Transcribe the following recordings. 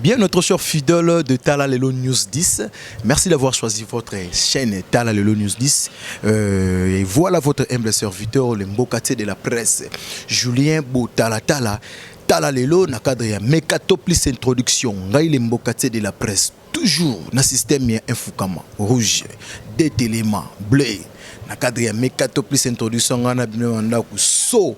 Bien, notre cher fidèle de Tala Lelo News 10, merci d'avoir choisi votre chaîne Tala Lelo News 10. Et voilà votre humble serviteur, le mbokatier de la presse, Julien Botala Tala. Tala Lelo, na cadre ya Mekato plus introduction, ngai le mbokatier de la presse, toujours na système ya Infukama, rouge, détélément, bleu. Na cadre ya Mekato plus introduction, ngai na bino ndako so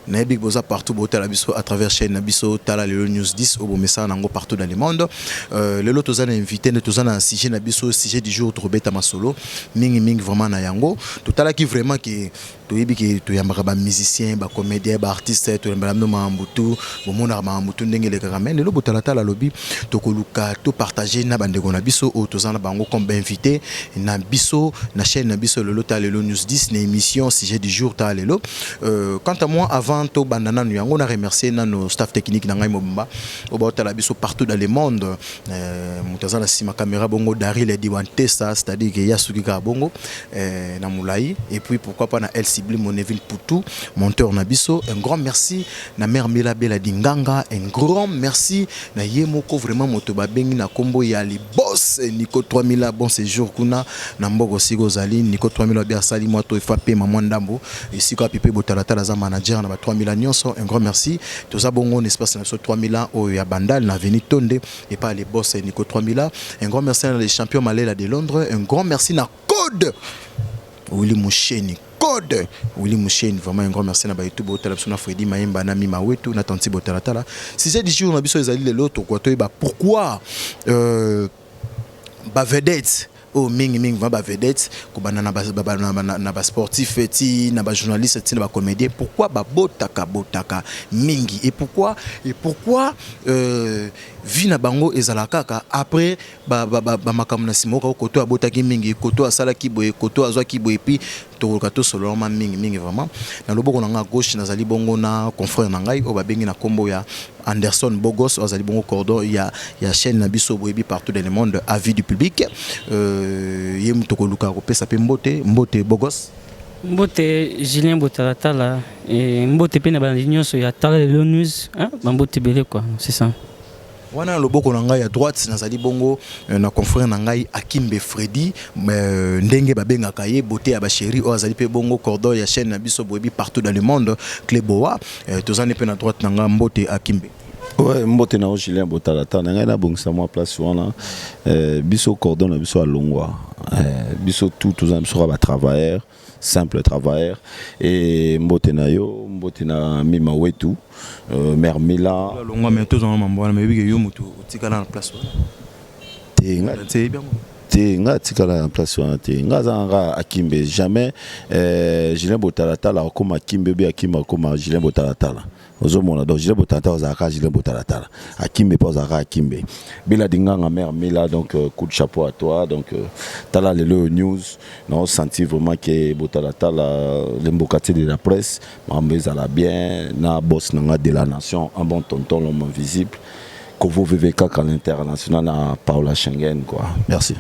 nayebi boza partout botala biso à travers chaîne na biso Tala Lelo News 10 oyo bomesana nango partout dans le monde. Lelo toza na invité nde toza na sujet na biso, sujet du jour. Tokobeta masolo mingi mingi vraiment na yango. Totalaki vraiment ke toyebi ke toyambaka bamusicien, bacomédien, baartiste, toyambaka bino makambo tu, bomonaka makambo tu ndenge elekaka. Mais lelo botalatala alobi tokoluka topartage na bandeko na biso oyo toza na bango comme bainvité na biso na chaîne na biso lelo Tala Lelo News 10, na émission sujet du jour Tala Lelo. Quant à moi, avant tobanda nanu yango, na remercier nano staff technique na ngai mobimba oyo baotala biso partout dans le monde. Moto aza na nsima caméra bongo Daril Diwantesa, c'est-à-dire ke ya suki kaka bongo na molai. Et puis pourquoi pas na El Sibli Moneville Poutou, monteur na biso. Un grand merci na mère Mela Bela Dinganga, un grand merci na ye moko vraiment moto babengi na kombo ya li boss Nico 3000. Bon séjour kuna na mboko siko ozali Nico 3000 abi asali mwa to efa pema mwa ndambo esika api mpe botalatala aza manager na ba 3000 nyonso. Un grand merci. Toza bongo na espace na biso 3000 oyo ya Bandal na avenue Tonde epa le boss Nico 3000. Un grand merci na les champions Malela de Londres, un grand merci na code Willy Musheni, code Willy Musheni. Vraiment un grand merci na bayoutube otala biso, na Fredi Mayemba, na Mima Wetu, na Tanti Botalatala. Sujet du jour na biso ezali lelo tokoka toyeba pourquoi bavedette oyo mingimingi vraiment bavedette, kobanda na basportif ti na bajournaliste ti na bacomédien, pourquoi babotaka botaka mingi et pourquoi vie na bango ezala kaka après bamakambo na nsima oka koto abotaki mingi, koto asalaki boye, koto azwaki boye. Puis tokoluka tosolola ma mingi mingi vraiment. Na loboko na ngai gauche, nazali bongo na confrère na ngai oyo babengi na nkombo ya Anderson Bogos, oyo azali bongo cordon ya chaîne na biso boyebi partout dans le monde, avis du public. Ye moto koluka kopesa mpe mbote. Mbote Bogos. Mbote Julien Botalatala e mbote mpe na balandi nyonso ya Tala Lelo News, hein? Bambote ebele quoi, c'est ça. Wana na loboko na ngai ya droite, nazali bongo na confrère na ngai Akimbe Fredi, ndenge babengaka ye beauté ya bachéri, oyo azali mpe bongo cordon ya chaîne na biso boyebi partout dans le monde, Clé Boa. Tozali mpe na droite na ngai. Mbote Akimbe. Ouais, mbote na yo Julien Botalata. Na ngai nabongisa mwa place wana. Biso cordon na biso alongwa. Biso tout toza na biso kaka batravailleur, simple travailleur. E mbote na yo, mbote na Mima Wetu, mère Mila. Longwa me tozanga mambo wana, mayebi ke yo moto otikala na place wana. Te, nga te yebi yango. Te, nga atikala na place wana te. Nga aza nga Akimbe. Jamais Julien Botalatala akóma Akimbe obi Akimbe akóma Julien Botalatala. Ozomona, donc Julien Botalatala ozalaka Julien Botalatala, Akimbe mpe ozalaka Akimbe. Bela Dinganga, mère Mila, donc coup de chapeau à toi. Donc tala lelo oyo news naosentir vraiment ke Botalatala, le mbokatier de la presse, makambo ezala bien na boss na nga de la nation, un bon tonton, l'homme invisible Kovo VVK à l'international, na Paola Schengen quoi. Merci.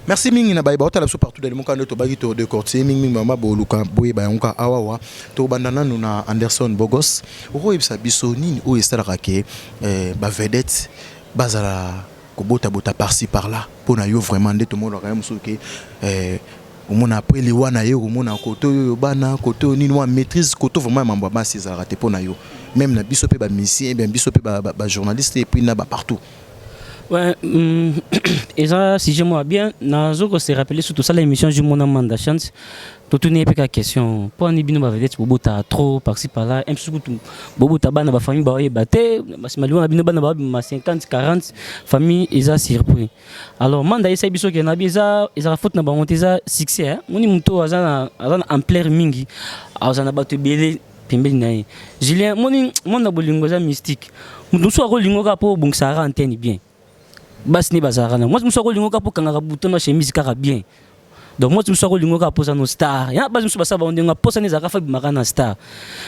Merci mingi na bayeba otala biso partout dans le monde. Nde tobaki todécortiquer mingi mingi mama boluka boyeba yango ka awawa. Tobanda nanu na Anderson Bogos. Okoyebisa biso nini oyo esalaka ke bavedette bazala kobotabota par-ci par-là? Mpo na yo vraiment, nde tomonaka ye mosusu ke omona après liwa na ye, okomona kote oyo bana, kote oyo nini, mwa maîtrise kote vraiment ya mambo ya basi ezalaka te. Mpo na yo, même na biso mpe bamusicien, bien biso mpe bajournaliste et puis na bapartout. Ouais, eza sujet moko bien. Nazo ko se rappeler surtout ça l'émission du Mona Manda Chance. Totuni ye mpe ka question mpo ani bino bavedette bobota trop par-ci par-là, msusu kutu bobota bana, bafamille baoyeba te. Basima liwa na bino, bana babima 50 40, famille eza surpris. Alors Manda ayesaki biso ke na bi eza ezaka faute na bango te, eza succès. Moni moto aza na ampleur mingi, aza na bato ebele pembeni na ye. Julien, moni monde na bolingo eza mystique. Moto mosusu akolingo kaka mpo obongisaka antenne bien. Basi nde bazalaka na mwasi mosusu akolinga kaka mpo okangaka bouton na chemise kaka bien. Donc mwasi mosusu akolinga kaka mpoza no star. Ya basi mosusu basala bango ndenge mposa nde ezalaka fa bimaka na star.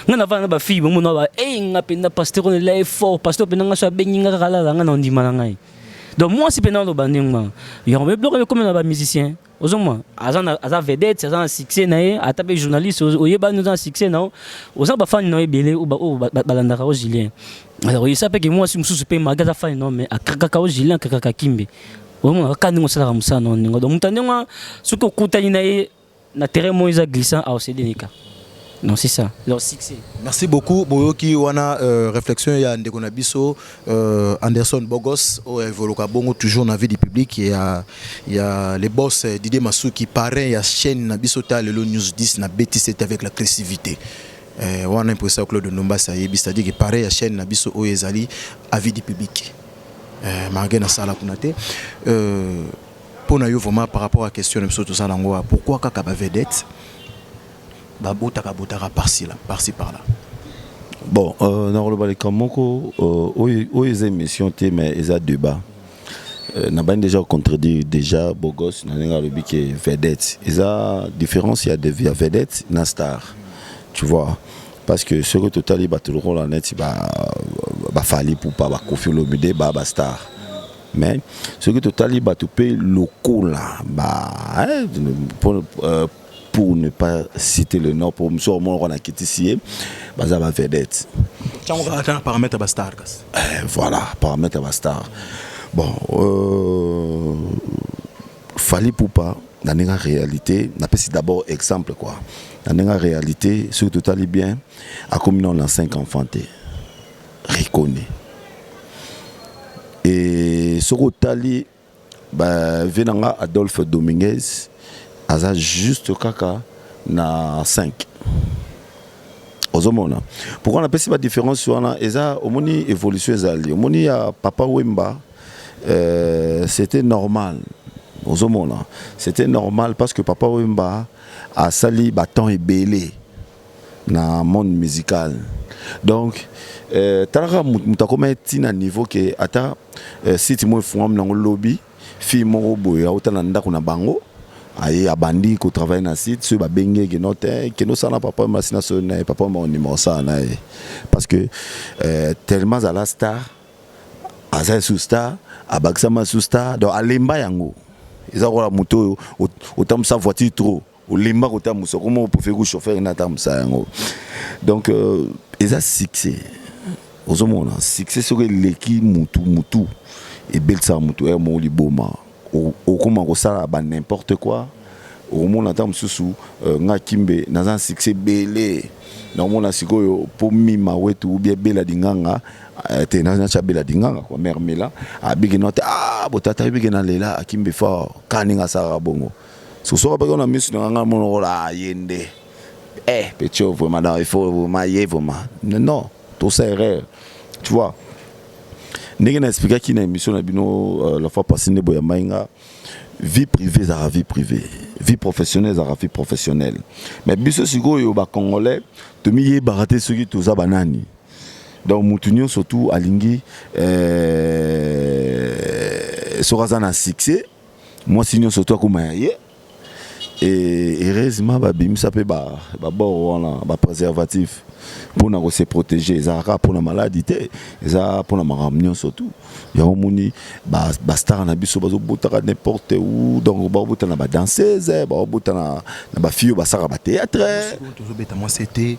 Nga navanda na bafille bomona ba e nga mpenza pasteur oyo ela ye fort, pasteur mpenza nga so abengi nga kaka lala nga na ondima na ngai. Donc mwasi mpenza aloba ndenge wana. Yango me biloko ekomi na bamusicien, ozomona aza na aza vedette, aza na succès na ye, ata mpe journaliste oyebani, oza na succès na yo, oza bafani na yo ebele oyo balandaka o Julien. Alors oyesa mpe ke mwasi mosusu mpe malgré aza fani na yo, mais akrakaka o Julien, akrakaka Kimbe. Omona kaka ndenge osalaka mosala na yo ndenge. Donc moto ya ndenge wana, soki okutani na ye na terrain moko eza glissant, aosedenika. Non, c'est ça leur succès. Merci beaucoup. Boyoki wana réflexion ya ndeko na biso Anderson Bogos oyo evoluka bongo toujours na vie du public ya les boss Didier Masuki, parrain ya chaîne na biso ta Lelo News 10 na BTC avec la créativité. Wana impression Claude Ndombasi ayebi, c'est-à-dire que parrain ya chaîne na biso oyo ezali avis du public. Malgré na sala kuna te. Mpona yo vraiment, par rapport à question na biso tosala yango, pourquoi kaka ba vedette babotaka botaka par-ci là, par-ci par-là? Bon, nakoloba likambo moko oyo eza émission te, mais eza débat. Nabandi déjà contredire déjà Bogos na ndenge alobi ke vedette eza différence ya vedette na star, tu vois, parce que soki totali bato lokola neti baFally Ipupa, baKoffi Olomide, baa bastar. Mais soki totali bato mpe lokola ba, hein, pour ne pas citer le nom, pour mosu omona na kitisi ye, baza bavedette. Ntango kaka na paramètre bastar kasi. Voilà, paramètre bastar. Bon, Fally Ipupa, na ndenge réalité, napesi d'abord exemple quoi, na ndenge réalité, soki totali bien, akomi nano na 5 enfants te reconnu. Et soki otali bavieux na nga Adolphe Dominguez, aza juste kaka na 5. Ozomona pourquoi napesi badifférence wana? Eza omoni évolution ezali, omoni ya Papa Wemba, c'était normal. Ozomona, c'était normal parce que Papa Wemba asali batemps ebele na monde musical. Donc talaka moto akoma ntina niveau ke ata site moko efungwami nango lobi, fille moko boye auta na ndako na bango, aye abandi kotravaille na site. Soki babengi ye, keno te, kende osala na Papa Wemba, sina soki na ye Papa Wemba ondima osala na ye, parce que tellement azala star, aza esu star, abakisama su star. Donc alemba yango. Eza kola moto oyo otambusa voiture trop, olemba kotambusa, okoma opréféré ku chauffeur nde atambusa yango. Donc eza succès. Ozomona succès soki eleki mutu, mutu ebelisaka mutu ere moko liboma, okóma kosala ba n'importe quoi. Okomona ata mosusu nga Kimbe naza na succès ebele, nakomona sikoyo mpo mima wetu ubie bela dinganga te, natya bela dinganga quoi, mare mela abiki no te, ah botata ebiki na lela Akimbe fort kaka ndenge asalaka bongo. Soki apeki na miso na nga, mona kola ye nde petit vraiment, non, il faut vraiment ye vraiment, non, tout ça erreur, tu vois. Ndenge na expliquaki na émission na bino la fois passée, nde boyambai nga, vie privée ezalaka vie privée, vie professionnelle ezalaka vie professionnelle. Mais biso sikoyo bacongolais tomiyebaka te soki toza banani. Donc motu nyonso tu alingi soki aza na succès, mwasi nyonso tu akóma ya ye. Et heureusement babimisa mpe babord wana, bapréservatif mpona kose protéger. Ezalaka mpona maladi te, eza mpona makambo nyonso tu. Yango moni bastar na biso bazobotaka n'importe où. Donc baobota na badanseuse, baobota na bafille oyo basalaka bathéâtre. Tozobeta mwasi ete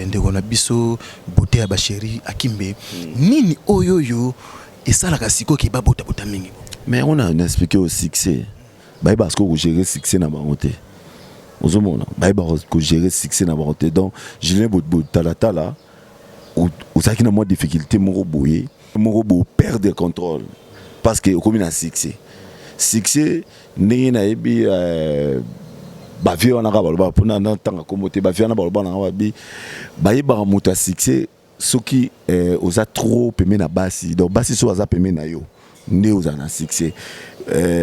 ndeko na biso bote ya bachéri Akimbe, nini oyo oyo esalaka sikoyo ke babotabota mingi? Mais on a expliqué au succès, bayebaka sikoyo kogérer succès na bango te. Ozomona, bayebaka kogérer succès na bango te. Donc Julien Botalatala, ozalaki na mwa difficulté moko boye, moko boye, perdre contrôle parce que okomi na succès. Succès ndenge nayebi, bavieux wana kaka baloba mpona natanga nkombo te, bavieux wana baloba nanga babi bayebaka moto ya succès soki oza trop pembe na basi. Donc basi soki baza pembe na yo nde ozala na succès,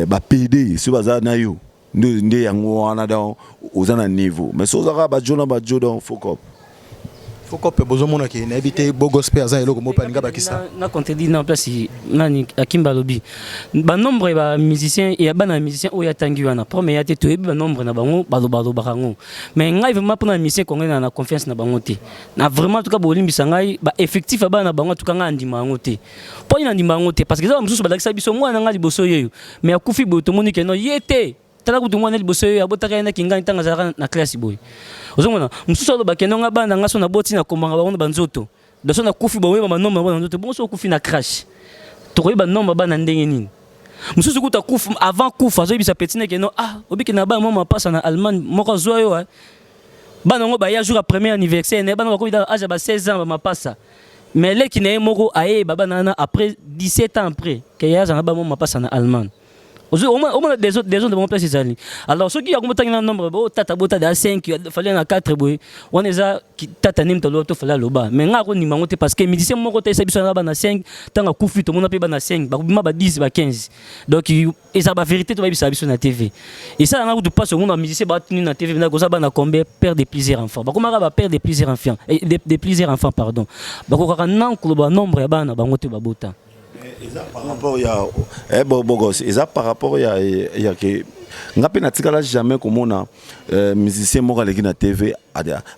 bapd soki baza na yo nde yango wana. Donc oza na niveau, mais soki ozaka bajo na bajo, donc focop. Foko mpe bozomona ke nayebi te, Bogos mpe aza eloko moko mpe alinga bakisa. Na contredit na place nani Akimba alobi banombre ya bamusicien, ya bana ya musicien oyo atangi wana. Premier ya te, toyebi banombre na bango, balobalobaka yango. Mais ngai vraiment, mpona musicien congolais, na confiance na bango te. Na vraiment, en tout cas, bolimbisa ngai, baeffectif ya bana na bango, en tout cas ngai andima yango te. Mpo nini andima yango te? Parce que eza bamosusu balakisa biso mwana na ngai liboso yeyo, mais akufi boye, tomoni ke no ye te. Tala kutu mwana liboso oyo abotaka ye na kingani ntango azalaka na classe boye. Ozomona mosusu alobaki no nga bana nga so naboti, nakomanga bango na banzoto, donc so nakufi, boyeba banombre bango na nzoto. Bongo so okufi na crash, tokoyeba nombre bana ndenge nini? Mosusu kuta kufa, avant kufa azoyebisa petit neke no: "Ah, obiki na bana mwa mapasa na Allemagne moko, azwa yo bana yango." Baya jour ya premier anniversaire na ye, bana bakomi âge ya ba 16 ans, bamapasa. Mais leki na ye moko ayeba bana wana après 17 ans, après ke ye aza na bana mwa mapasa na Allemagne. Omona désordre bango place ezali. Alors soki yango botangi na nombre bo tata bota da 5, fallait na 4 boye, wana eza tata nde moto aloba to fallait aloba. Mais ngai akondima yango te, parce que musicien moko te esa biso na bana 5, ntango akufi tomona mpe bana 5 bakobima, ba 10, ba 15. Donc eza bavérité to bayebisaka biso na TV. Esalanga kutu mpasi omona bamusicien batuni na TV koza bana combien, père de plusieurs enfants. Bakomaka ba père de plusieurs enfants, de plusieurs enfants, pardon, bakokaka nan koloba nombre ya bana bango te babota. Eza par rapport ya Bogos, eza par rapport ya ke nga mpe natikala jamais komona musicien moko aleki na TV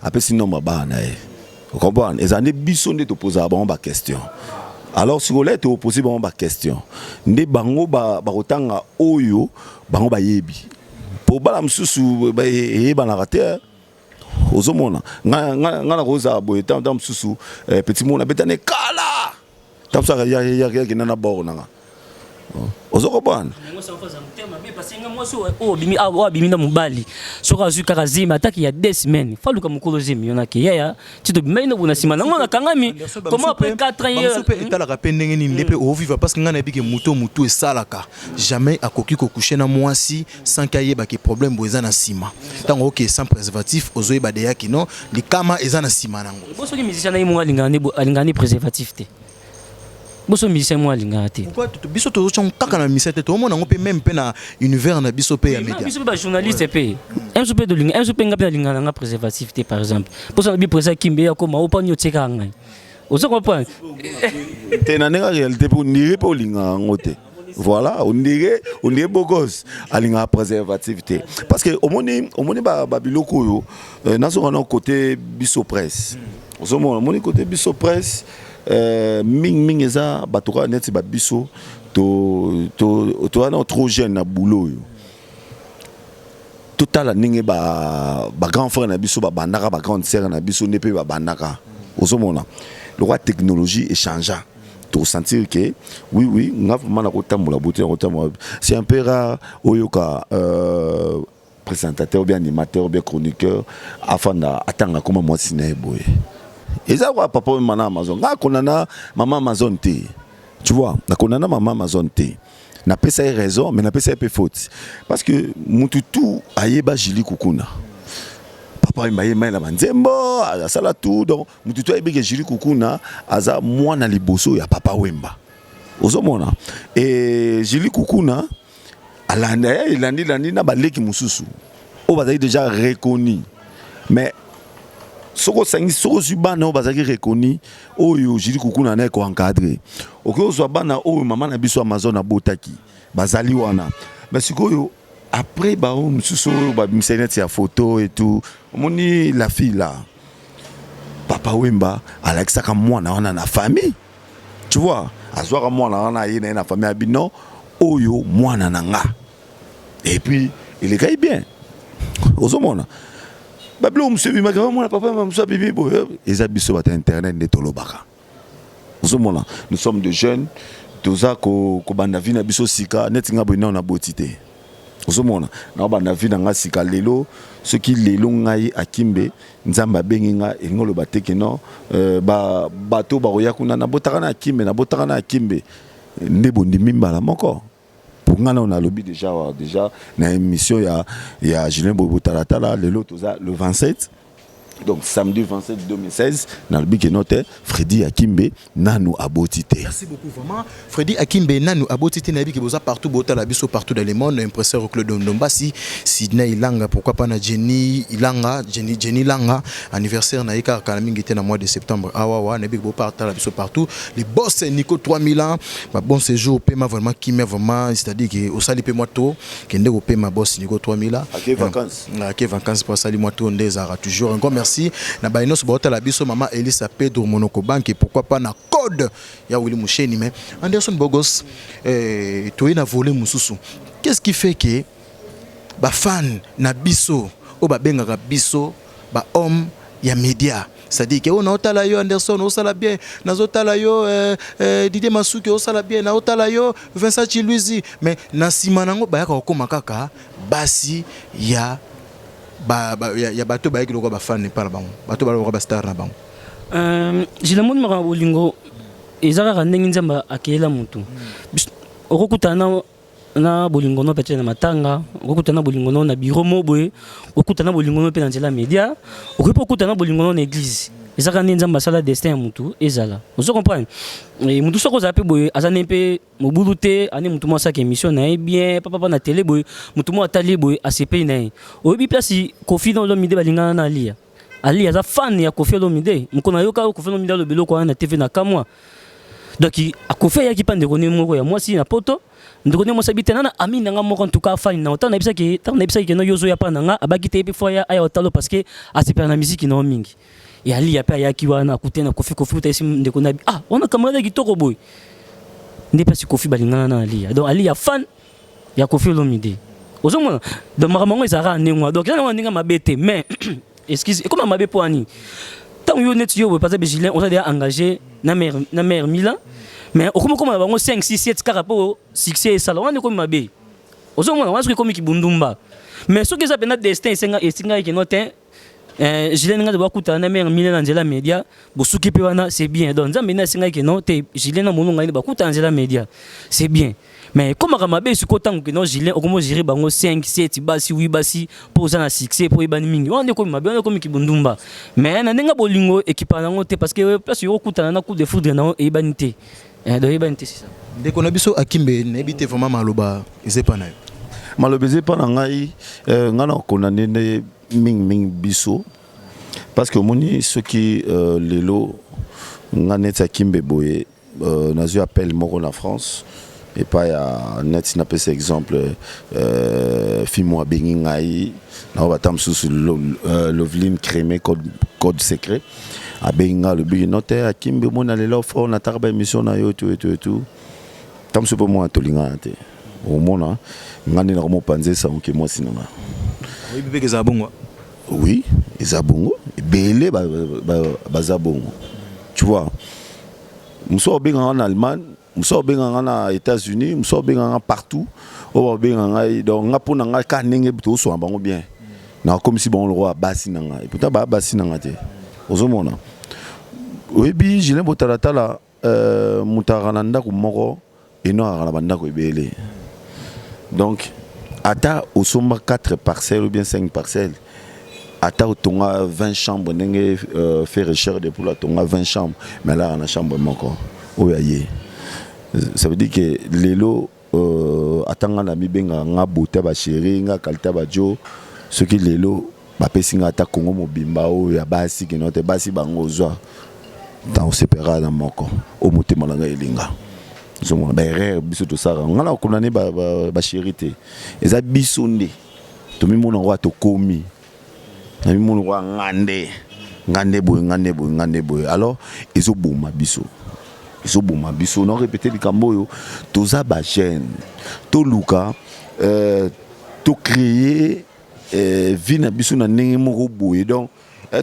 apesi nombre bana na ye. Comprendre, eza nde biso nde topozaka bango baquestion. Alors sikoyo toopose bango baquestion nde bango bakotanga oyo bango bayebi, po bala mosusu eyebanaka te. Ozomona nga nakozala boye, ntango mosusu petit mona abetani kala, ntango mosusu akenda na bord nanga. Ozo comprendre? Oyo abimi na mobali, soki azwi kaka zemi, ataki ya 2 semaines, faluka mokolo zemi yonaki yaya ti tobimai na bona nsima nango nakangami. Comment après 4 ans? Mpe etalaka mpe ndenge nini nde mpe ovivre, parce que ngai nayebi ke motu esalaka jamais akoki kocoucher na mwasi sans ke ayebaki problème boye eza na nsima. Ntango oke sans préservatif, ozoyeba deya kino likama eza na nsima nango. Bo soki musicien na ye moko alingaka ni préservatif te, boso musicien moko alingaka te. Pourquoi biso tozotyango kaka na musicien te? Tomona yango mpe même mpe na univers na biso mpe ya média. Biso mpe bajournaliste mpe mso mpe tolinga mso mpe nga mpe nalingaka nanga préservatif te. Par exemple, mposo na bi président Kimbe ya koma opani otiekaka ngai, ozo comprendre? Te, na ndenge ya réalité mpe ondire mpe olingaka yango te. Voilà, ondire Bogos alingaka préservatif te, parce que omoni babiloko oyo nazonga na côté biso presse. Ozomona, omoni côté biso presse, mingimingi eza bato kaka neti babiso toza na trop jeune na boulot oyo. Totala ndenge bagrand frère na biso babandaka, bagrande sœur na biso nde mpe babandaka. Ozomona lokwa technologie échangea, tosentir ke oui, nga vraiment nakotambola bote, nakotambola. C'est un peu rare oyoka présentateur ou bien animateur ou bien chroniqueur afanda atanga koma mwasi na ye boye. Eza kwa papa oyo mana Amazon. Nga akondana mama Amazon te, tu vois, nakondana mama Amazon te. Napesa ye raison, mais napesa ye mpe faute, parce que mutu tu ayeba Jili Kukuna, papa oyo bayemba ye na banzembo, asala tout. Donc mutu tu ayebi ke Jili Kukuna aza mwana liboso ya papa Wemba. Ozomona e Jili Kukuna alanda ye, elandi landi na baleki mosusu oyo bazalaki déjà reconnu. Mais soki osangisi, soki ozwi bana oyo bazalaki reconnu, oyo Jili Kukuna na ekoencadre, okoki ozwa bana oyo mama na biso Amazon abotaki, bazali wana. Mais sikoyo après bao mosusu oyo babimisaki neti ya photo et tout, omoni la fille là, papa Wemba alakisaka mwana wana na famille, tu vois. Azwaka mwana wana, aye na ye na famille, abi non, oyo mwana na nga. Et puis elekai bien. Ozomona babiloko mosusu ebimaka, bamona papa mosusu abimi boye. Eza biso bato ya internet nde tolobaka. Ozomona, nous sommes de jeunes, toza kobanda vie na biso sika. Neti nga boye, nao naboti te. Ozomona, naobanda vie na nga sika lelo. Soki lelo ngai Akimbe, Nzambe abengi nga, elingi oloba te ke non, bato bakoya kuna nabotaka na Akimbe, nabotaka na Akimbe nde bondimi mbala moko. Pour nga nao nalobi déjà awa, déjà na émission ya Julien Botalatala, lelo toza le 27. Donc samedi 27 2016, nalobi ke no te, Freddy Akimbe nanu aboti te. Merci beaucoup vraiment. Freddy Akimbe nanu aboti te. Nayebi ke boza partout, botala biso partout dans le monde. Impresseur Claude Ndombasi, Sydney Ilanga, pourquoi pas na Jenny Ilanga, Jenny Ilanga, anniversaire na ye kaka kala mingi te na mois de septembre. Awa wa nayebi ke bopatala biso partout. Les boss Nico 3000 ans, ba bon séjour pema vraiment kimia vraiment, c'est-à-dire que osali pe moi to kende ko pema boss Nico 3000 ans. Ake vacances. Ake vacances pour sali moi to ndeza toujours. Encore merci na ba nyonso baotala biso, mama Elisa Pedro Monoko Bank, et pourquoi pas na code ya Willy Musheni. Mais Anderson Bogos, toye na volet mosusu. Qu'est-ce qui fait que ba fan na biso oyo babengaka biso ba homme ya média, c'est-à-dire que oyo naotala yo Anderson, osala bien, nazotala yo Didier Masuki, osala bien, naotala yo Vincent Chiluizi, mais na nsima nango bayaka kokóma kaka basi ya ba, ba, ya, ya bato bayaki lokola bafan epa na bango, bato balobaka bastar na bango? Jilamoni, makambo bolingo eza kaka ndenge Nzambe akeyela motu. Okokutana na bolingo no peut-être na matanga, okokutana na bolingo no na bureau mo boye, okokutana na bolingo no mpe na nzela média, okoki mpe okutana na bolingo no na église. Eza kaka nde Nzambe asala destin ya motu ezala. Ozo comprendre? Motu soki ozala mpe boye, aza nde mpe mobulu te, ane motu mo asalaka émission na ye bien papapa na télé boye, motu mo atali ye boye, asepeli na ye. Oyebi place Kofi na Olomide balingana na Alia. Ali aza fan ya Kofi Olomide. Mokolo nayoka Kofi Olomide aloba eloko wana na TV na kamwa. Donc Kofi ayaki mpa ndeko ne moko ya mwasi na Poto. Ndeko ne mwasi abi te nana ami na nga moko, en tout cas afani na ntango nayebisaki keno yo ozoya mpa na nga, abaki te ye mpe fo aya, aya otalo parce que asepela na miziki na yo mingi. E Alia mpe ayaki wana, akute na Kofi. Kofi utayesi ndeko na ah wana camarade ya kitoko boye nde mpasi Kofi balingana na Alia. Donc Alia fan ya Kofi Olomide. Ozomona? Donc makambo yango ezalaka ndenge wana. Donc eza nango ndenge mabe te, mais excuse, ekoma mabe mpo ani ntango yo neti yo boye, par exemple Julien, oza déjà engagé na mare Milan, mais okomi okoma na bango 5 6 7 kaka mpo succès esala wana, ekomi mabe. Ozomona wana soki ekomi kibundumba. Mais soki eza mpenza destin esenga esingaki keno te, Julien nga bakutana na mare Milan na nzela média, bosuki mpe wana, c'est bien. Donc Nzambe nde asengaki keno te Julien na molonga nde bakutana na nzela média, c'est bien. Mais ekomaka mabe sikoyo ntango keno Julien okomi ogérer bango 5 7 basi, 8 basi mpo oza na succès, mpo oyebani mingi. Wana nde ekomi mabe, wana ekomi kibundumba. Mais na ndenge bolingo ekipaka nango te, parce que place yo okutana na coup de foudre nango eyebani te. Donc eyebani te, c'est ça. Ndeko na biso Akimbe, nayebi te vraiment, maloba eza epa na yo. Maloba eza epa na ngai. Ngai na kokondane nde mingimingi biso, parce que omoni soki lelo nga neti Akimbe boye, nazwi appel moko na France epai ya neti napesa exemple, fille moko abengi ngai na bata mosusu, Loveline Crémé, code secret, abengi ngai, alobi no te, Akimbe, omoni na lelo fort, nataka baémission na yo etu etu etu. Ta mosusu mpe mwana tolingana te, omona nga nde nakomopanza esango ke mwasi na nga. Oyebi mpe kezala bongo? Oui, eza bongo, ebele baza bongo. Tu vois, mosu abengaka na Allemagne, mosu abengaka na États-Unis, mosu abengaka partout oyo babengaka ngai. Donc nga, mpo na ngai kaka ndenge tozoswana bango bien, nakomisi bango lokola basi na ngai, pourtant baya basi na ngai te. Ozomona, oyebi Julien Botalatala, moto akaka na ndako moko, eno akaka na bandako ebele. Donc ata osomba 4 parcelles ou bien 5 parcelles, ata otonga 20 chambres, ndenge fait recherche de poule atonga 20 chambres, mais alaka na chambre moko oyo aye. Ça veut dire que lelo ata nga na mibengaka nga bota bachéri, nga kalita bajo, soki lelo bapesi nga ata Kongo mobimba oyo ya basi, keno te basi bango ozwa ntango osepelaka na moko oyo motema na ngai elinga. Ozomona baerreur biso tosalaka. Nga na kokondane bachéri te, eza biso nde tomimona ngo tokomi na mimona ngo nga nde, nga nde boye, nga nde boye, nga nde boye. Alors ezoboma biso, ezoboma biso. Na répété likambo oyo, toza bajeune, toluka tocréer vie na biso na ndenge moko boye. Donc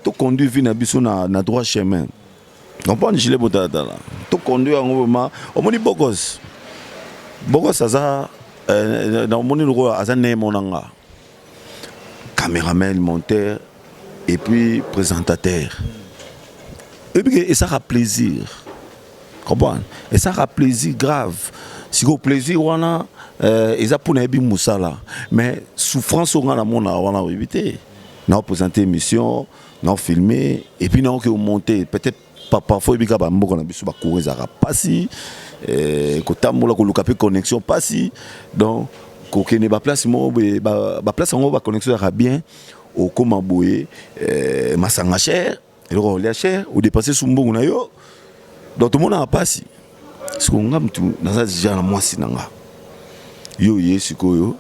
toconduire vie na biso na droit chemin. Comprendre, Gile Botalatala, toconduire yango vraiment. Omoni Bokos, Bokos aza na omoni lokola aza nemo na nga, caméraman, monteur et puis présentateur. Oyebi ke esaka plaisir, comprendre, esaka plaisir grave. Sikoyo plaisir wana eza mpona yebi mosala, mais souffrance oyo nga namona wana, oyebi te, naoprésente émission. Na filmer et puis naoki omonte peut-être parfois ebika bamboka na biso, bacourant ezalaka mpasi, kotambola, koluka mpe connexion mpasi. Donc kokende baplace moko boye, baplace yango baconnexion ezalaka bien, okóma boye, masanga cher, eloko kolia cher, odépenser su mbongo na yo. Donc tomonaka mpasi. Sikoyo nga mutu naza déjà na mwasi na nga, yo ye sikoyo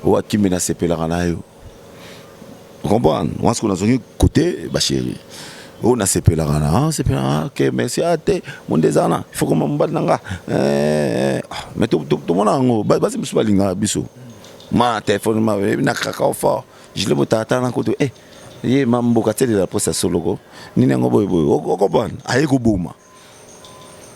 oyo akimbe, nasepelaka na yo, comprendre? Wana sikoyo nazongi côté bachéri oyo nasepelaka na sepelaka, ok, merci. A te, monde eza wana, il faut koma mobali na nga. Mais tomona yango, basi mosusu balingaka biso ma telefone ma na kaka fort jile botata na koto, ye ma mboka telela posa soloko nini yango boye boye, okocomprendre, aye koboma.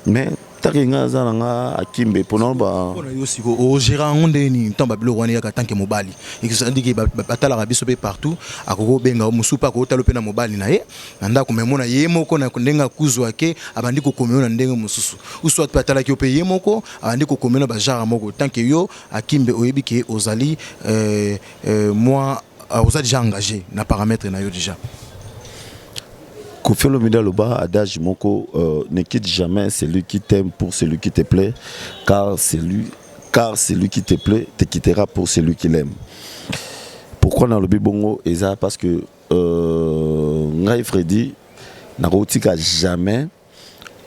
Mais taki nga aza na nga akimbe mpona ba Mpona yo sikoyo, ogérer yango ndenge nini ntango babiloko wana eyaka? Tant que mobali, c'est-à-dire batalaka biso mpe partout, akoki kobenga mosusu mpe akotala mpe na mobali na ye na ndako, me mona ye moko na ndenge akuzwa ke abandi kokoma yo na ndenge mosusu, ou soit mpe atalaki yo mpe ye moko abandi kokoma yo na bagenre moko. Tant que yo akimbe, oyebi ke ozali moi oza déjà engagé na paramètre na yo déjà. Kofi Olomide aloba adage moko, ne quitte jamais celui qui t'aime pour celui qui te plaît, car celui qui te plaît te quittera pour celui qui l'aime. Pourquoi nalobi bongo? Eza parce que ngai Freddy nakotika jamais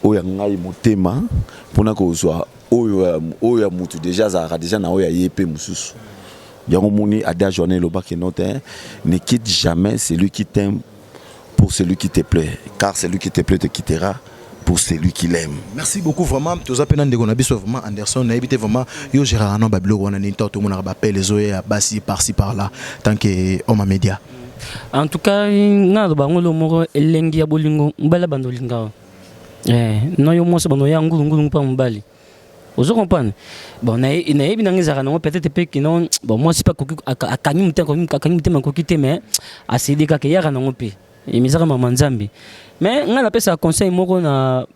oyo ya ngai motema mpona kozwa oyo ya mutu déjà azalaka déjà na oyo ya ye mpe mosusu. Yango moni adage wana elobaki no te: ne quitte jamais celui qui t'aime pour celui qui te plaît, car celui qui te plaît te quittera pour celui qui l'aime. Merci beaucoup vraiment. Toza mpe na ndeko na biso vraiment Anderson. Nayebi te vraiment yo gérard no babiloko wana nini ntango tomonaka bapele ezoya ya basi par-ci par-là, tant que homme à média? En tout cas, nga naloba yango lo moko, elengi ya bolingo, mobali abanda olinga no yo mwasi bando ya ngulungulu mpa mobali, ozo comprendre? Bon, nayebi nanga ezalaka nango peut-être mpe kino bon, mwasi mpe akoki akangi motema, akangi motema, akoki te, mais asede kaka, eyaka nango mpe emizaka mama Nzambe. Mais ngai napesaka conseil moko na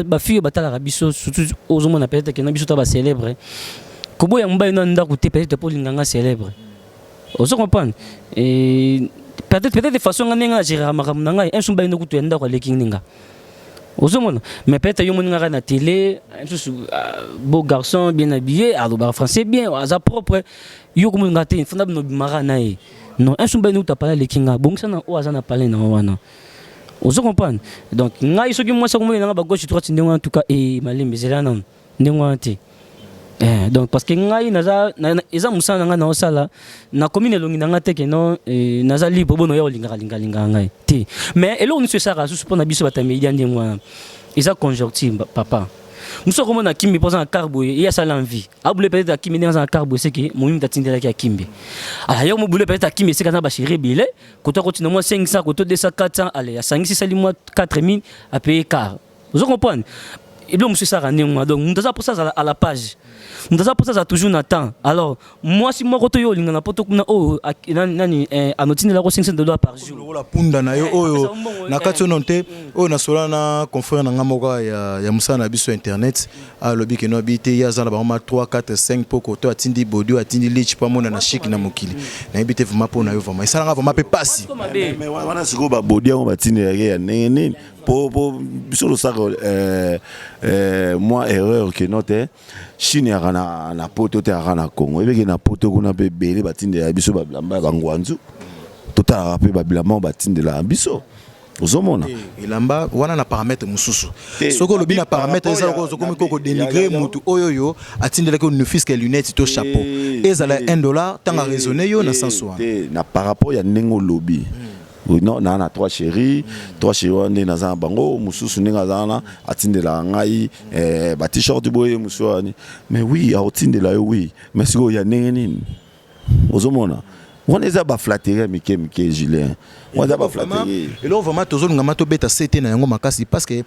bafille oyo batalaka biso, surtout ozomona peut-être kena biso ta bacélèbre, koboya mobali na ndako te peut-être mpo olinganga célèbre, ozo comprendre? Peut-être façon nga ndenge agéraka makambo na ngai, un so mobali nokutu ya ndako aleki ndinga, ozomona? Mais peut-être yo moni ngaka na télé mosusu, beau garçon, bien habillé, alobaka français bien, aza propre, yo komoni nga te, fanda bino obimaka na ye. Non, un so mobali nokutu apale aleki nga, bongisa na oyo aza na pale na wana, ozo comprendre? Donc ngai soki mwasi akomoni nanga bagauche droite ndenge wana, en tout cas e malembe, ezela nano ndenge wana te. Donc parce que ngai naza eza mosala na ngai naosala, nakomi na elongi na ngai te ke non, naza libre bono ya olingaka lingalingaka ngai te. Mais eloko nyonso esalaka susu mpo na biso bato ya media ndenge wana eza conjoncture, papa. Mosu akomona akimbi mpo aza na car boye, ye asala envie abule peut-être akimbi ndenge aza na car boye, seke momi moto atindelaki akimbi. Ala yo mobule peut-être akimbi esika aza na bachéri ebele, koto akotina mwa 500, koto 200, 400, ale asangisi, esali mwa 4000, apaye car, ozo comprendre? Ebilo mosusu esalaka ndenge wana. Donc moto aza mposa azala à la page, moto aza mposa azala toujours na temps. Alors mwasi moko to yo olingana mpo to kuna oyo nani anotindelako 500 $ par jour. Lokola punda na yo oyo na kati oyo te, oyo nasola na confrère na nga moko ya mosala na biso internet, alobi keno abi te, ye aza na bango ma 3 4 5 mpo koto atindi bodi, atindi lich mpo amona na chik na mokili. Nayebi te vraiment mpo na yo, vraiment esalanga vraiment mpe pasi. Wana sikoyo babodi yango batindelaki ya ndenge nini? Po biso losaka mwa erreur keno te, Chine yaka na poto te, yaka na Congo. Ebeke na poto kuna mpe ebele batindelaka biso babilamba ya bangwanzu, totalaka mpe babilamba oyo batindelaka biso, ozomona? Elamba wana na paramètre mosusu, soki olobi na paramètre eza lokola ozokomi ko kodénigrer motu oyo oyo atindelaki ne fût-ce que lunette to chapeau, ezala 1 dollar, ntango araisonne yo na sens wana. Na par rapport ya ndenge olobi, non, naa na trois chéri, trois chéri wana ndenge naza na bango, mosusu ndenge aza wana atindelaka ngai ba-t-shirt boye, mosusu wani. Mais oui, aotindela yo, oui, mais sikoyo ya ndenge nini? Ozomona, wana eza baflatterie ya mike mike, Julien, wana eza baflatterie. Eloko vraiment tozolingama tobeta sete na yango makasi, parce que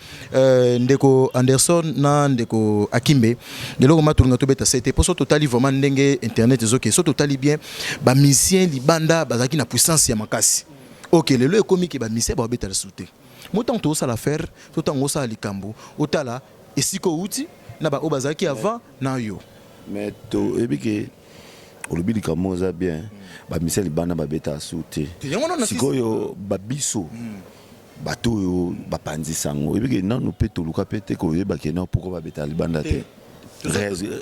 ndeko Anderson na ndeko Akimbe, eloko ma tolinga tobeta sete, mpo so totali vraiment ndenge internet ezoke, so totali bien, bamusicien libanda bazalaki na puissance ya makasi. Ok, lelo ekomi ke bamusicien babeta lisusu te. Mo ntango tozosala affaire to ntango osala likambo, otala esika outi na baoyo bazalaki avant na yo. Mais toyebi ke Olobi likambo eza bien. Bamisia libanda babetaka su te. Sikoyo babiso bato oyo bapanzisa yango, oyebike nanu mpe toluka mpe te koyeba ke non, pourquoi babetaka libanda te?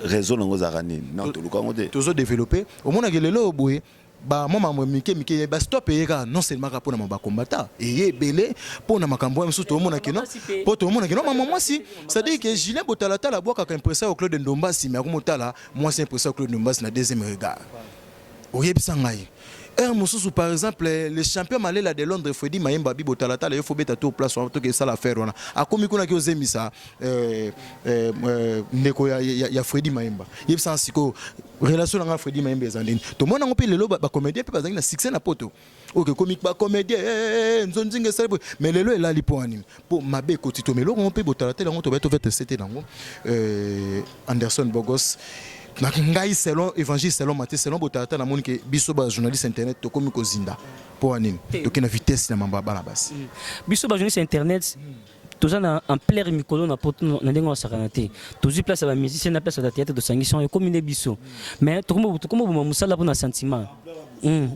Raison nango ezalaka nini? Non, toluka yango te. Tozodévelopper. Omonaki lelo boye bamwa mambo mike mike, bastop eye kaka non seulement kaka mpona bakombata, eye ebele mpona makambo wana mosusu. Tomonaki no mpo tomonaki no mama mwasi, c'est-à-dire que Julien Botalatala abwakaka impression ya Claude Ndombasi, mais akomotala mwasi impression ya Claude Ndombasi na deuxième regard. Oyebisa ngai heure mosusu, par exemple, le champion Malela de Londres, Fredi Mayemba, abi Botalatala, yo fo beta tour place wana, toki esala affaire wana. Akomi kuna ki ozemisa ndeko ya Fredi Mayemba. Yebisa sikoyo relation na ngai Fredi Mayemba eza ndeni? Tomona yango mpe lelo, bacomédien mpe bazalaki na succès na poto oyo ekomi bacomédien nzonzinga esali boye, mais lelo elali mpo wanini? Mpo mabe ekoti to meloko yango mpe Botalatala yango tobai tovete sete nango. Anderson Bogos na ngai, selon évangile, selon Matthieu, selon Botalatala, namoni ke biso bajournaliste internet tokomi kozinda. Mpo wa nini? Toke na vitesse na mambo ya bana basi. Biso bajournaliste internet toza na ampleur mikolo na poto na ndenge osakana te. Tozwi place ya bamusicien na place ya théâtre, tosangisi yango, ekomi nde biso. Mais tokomoboma mosala mpo na sentiment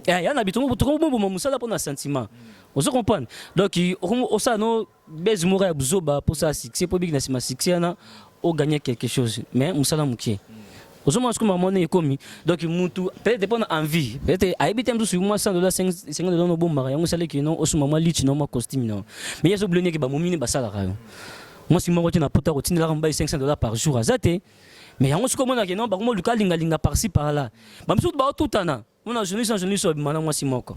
ya na bi, tokomoboma mosala mpo na sentiment. Ozo comprendre? Donc osala no base moko ya buzoba mposa ya succès, mpo ebiki na nsima succès wana ogagner quelque chose, mais mosala moke. Ozomona sikoyo mama ndenge ekomi. Donc mutu peut-être mpo na envie, peut-être ayebi te, mosusu mwa 100 dollar, 50 dollar nobombaka yango, esalaki no osomba mwa litch na mwa costume na. Mais ye azobule ndenge bamomini basalaka yo. Mwasi moko te na poto akotindelaka mobali 500 dollar par jour, aza te. Mais yango sikoyo omonaka no bango moluka alingalinga par-ci par-là, bamisusu baotutana. Mona journaliste na journaliste obima na mwasi moko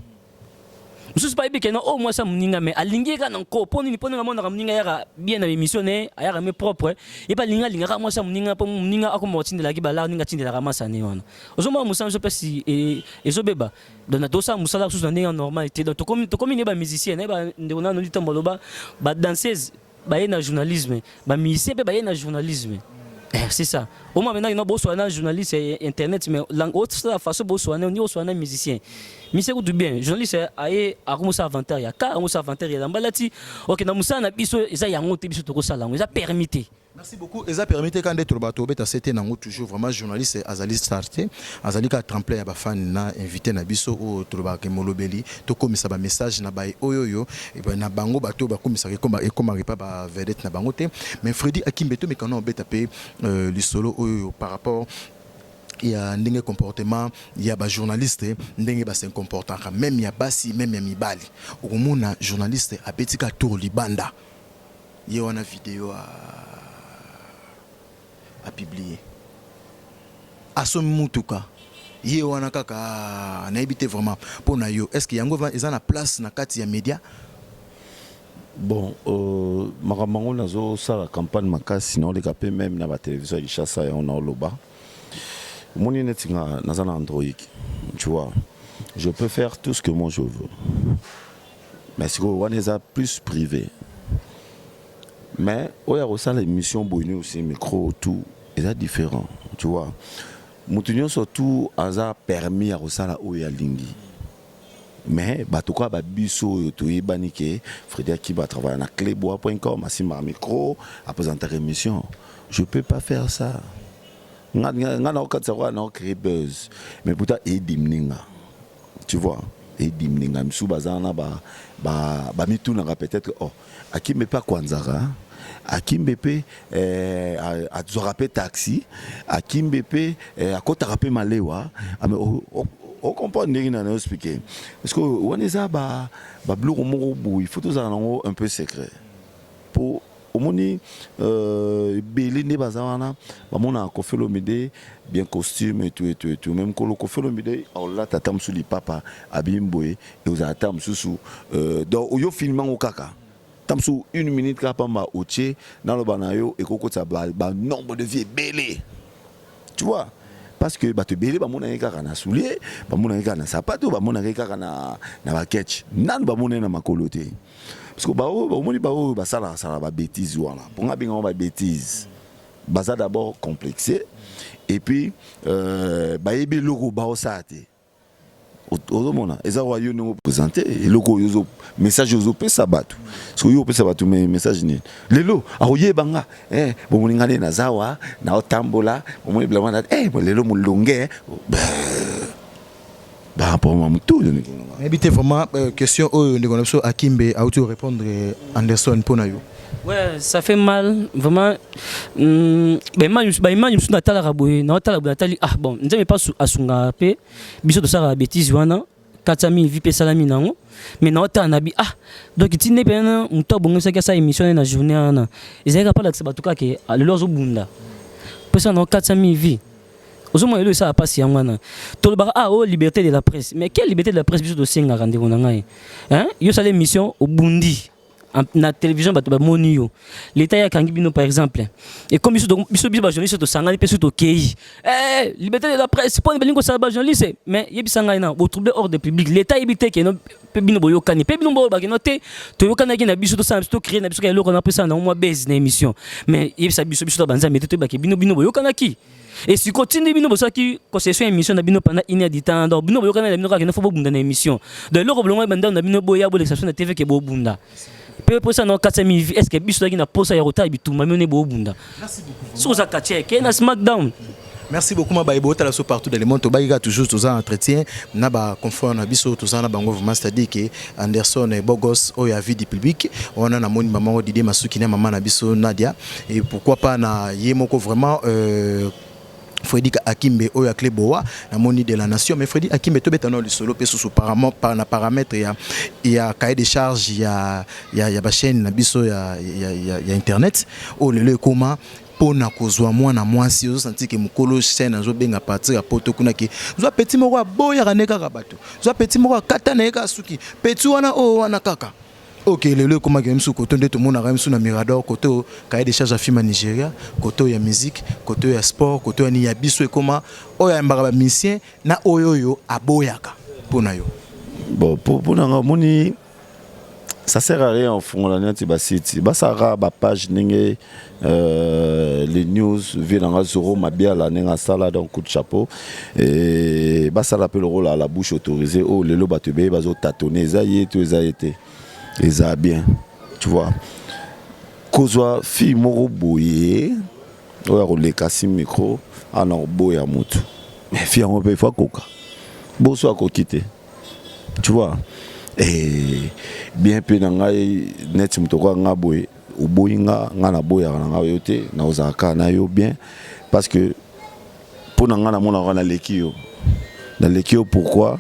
mosusu, bayebi ke no oyo mwasi ya moninga, mais alingi ye kaka na nko. Mpo nini? Mpo ndenge amonaka moninga ayaka bien na émission ne, ayaka mais propre, ye mpe alingi, alingaka mwasi ya moninga, mpo moninga akoma kotindelaki balare ndenge atindelaka masane wana. Ozomona mosala biso mpesi ezobeba. Donc tosala mosala susu na ndenge ya normal te. Donc tokomi ne bamusicien naye, bandeko nano litambo aloba, badanseuse baye na journalisme, bamusicien mpe baye na journalisme. C'est ça. Au moins maintenant, il y a journaliste internet, mais la façon ni oswana musicien. Musicien kutu bien, journaliste aye akomosa inventaire ya ka, akomosa inventaire ya lambalati. OK, na musala na biso eza yango te, biso tokosala yango, eza permis te. Merci beaucoup. Eza permis te quand ndeti bato obeta sete nango toujours. Vraiment, journaliste azali star te, azali ka tremplin ya bafan na invité na biso oyo tolobaka molobeli, tokomisa bamessage na baye oyo oyo na bango bato bakomisaka ekomaka epa bavedette na bango te. Mais Fredi Akimbe, tomekana obeta mpe lisolo oyo par rapport ya ndenge comportement ya bajournaliste, ndenge base comportaka, même ya basi, même ya mibali. Okomona journaliste abetika tour libanda, ye wana video apublier, asomi mutuka, ye wana kaka. Nayebi te vraiment, mpo na yo, est ce que yango eza na place na kati ya média? Bon, makambo yango nazosala campagne makasi, naoleka mpe même na batélévision ya Kinshasa. Yango naoloba, omoni neti nga naza na Android, tu vois, je peux faire tout ce que moi je veux, mais sikoyo wana eza plus privé. Mais oyo akosala émission boye ni aussi micro, tout eza différent, tu vois. Moto nyonso tout aza permis ya kosala oyo alingi, mais bato kaka babiso oyo toyebani ke Fredi Akiba atravaille na cleboa.com, asimbaka micro, apresentaka émission, je peux pas faire ça. Nga naokatisa kaka naocréer buzz, mais pourtant edimini nga, tu vois, edimini nga. Misusu baza wana bamitunaka peut-être: oh, Akimbe mpe akwanzaka, Akimbe mpe azwaka mpe taxi, Akimbe mpe akɔtaka mpe malewa. Ocomprendre ndenge na expliquer? Parce que wana eza babiloko moko boye, il faut tozala nango un peu secret, po omoni ebele nde baza wana bamonaka Koffi Olomide bien costume et tout et tout et tout. Même kolo Koffi Olomide aolata ata mosusu lipapa, abimi boye, ekozala ata mosusu. Donc oyo filme yango kaka ta mosusu une minute kaka pamba otie, naloba na yo, ekokotisa banombre de vie ebele, tu vois, parce que bato ebele bamonaki kaka na soulier, bamonaki kaka na sapato, bamonaki kaka na baketch, nanu bamonaki na makolo te. Parce que baoyo omoni, baoyo basalaka sala babêtise wana, mponga abengango babêtise, baza d'abord complexé et puis bayebi eloko baosala te. Ozomona eza wa yo ndenge oprésente eloko oyo, message ozopesa bato. Soki oyo opesa bato message nini lelo, akoyeba nga bomoni nga nde naza wa naotambola, bomoni bilamba, lelo molonge. Barapport motu oyo, ndeko na nga. Nayebi te vraiment, question oyo ndeko na biso Akimbe auti korépondre, Anderson, mpo na yo. Ouais, ça fait mal, vraiment. Ba image mosusu natalaka boye, naotala boye, natali, ah bon, Nzambe mpe asungaka mpe biso, tosalaka bétise wana kati ya mille vues mpe esalami nango, mais naotala na bi, ah, donc tinde mpena moto abongisaki asala émission na ye na journée wana, ezalaki kaka alakisa bato kaka ke, ah, lelo azobunda mpo esala nango 400 000 vues. Ozomona lelo esala mpasi yango wana tolobaka, ah, oyo liberté de la presse. Mais quelle liberté de la presse biso tosengaka, ndeko na ngai, hein? Yo osala émission, obundi na télévision, bato bamoni yo, l'état yakangi bino par exemple, et comme biso biso biso bajournaliste tosangani mpe so tokei, eh, liberté de la presse mpo balingi kosala bajournaliste. Mais yebisa ngai, na botrouble ordre public, l'état yebi te keno mpe bino boyokani, mpe bino boyobaki no te, toyokanaki na biso, tosala biso, tocrée na biso ka eloko na mpe esala nango mwa base na émission. Mais yebisa biso, biso to banzambe te, toyebaki bino bino boyokanaki. Et sikoyo tindi bino bosalaki concession émission na bino pendant une heure du temps, donc bino boyokana na bino kaka faut bobunda na émission. Donc eloko bolongo bandako na bino, boya bolekisa biso na TV ke bobunda mpe posa na 400 000 vues. Est ce que biso tozalaki na posa ya kotala bitumba mino nde bobunda? Soki oza quartier, ke na Smackdown. Merci beaucoup, ma baye botala so partout dans le monde. Tobayika toujours, toza entretien na baconfrère na biso, toza na bango vraiment, c'est-à-dire que Anderson Bogos oyo ya vie du public wana, namoni mama oyo Didie Masuki na mama na biso Nadia, et pourquoi pas na ye moko vraiment, Freddy Akimbe oyo ya Clé Boa, namoni de la nation. Mais Freddy Akimbe, tobeta na lisolo mpe susu par na paramètre ya cahier de charge ya bachaîne na biso ya internet oyo lelo ekóma mpona kozwa mwana mwasi. Ozosanti ke mokolo chaîne azobenga partir ya poto kuna ke zwa petit moko aboyaka nde kaka bato, zwa petit moko akata na ye kaka suki, petit wana oyo wana kaka. Ok, lelo ekomaki misu koto nde tomonaka misu na Mirador, koto cahier de charge ya film ya Nigeria, koto ya musique, koto ya sport, koto ya nini. Ya biso ekoma oyo ayambaka bamusicien na oyo oyo aboyaka. Mpo na yo? Bon, mpo na nga, omoni, ça sert à rien ofungola neti basite, basalaka bapage ndenge les news vie nanga Zoro Mabiala ndenge asala. Donc coup de chapeau. Et basala mpe lokola la bouche autorisée oyo lelo bato ebeye bazotatone, eza ye to eza ye te, eza bien, tu vois. Kozwa fille moko boye oyo akoleka si micro ana koboya motu, mais fille yango mpe ifo akoka boso akoki te, tu vois. Et bien mpe na ngai, neti moto okoka nga boye, oboyi nga, nga naboyaka na ngai yo te, nakozala kaka na yo bien, parce que mpo na ngai namonaka naleki yo, naleki yo. Pourquoi?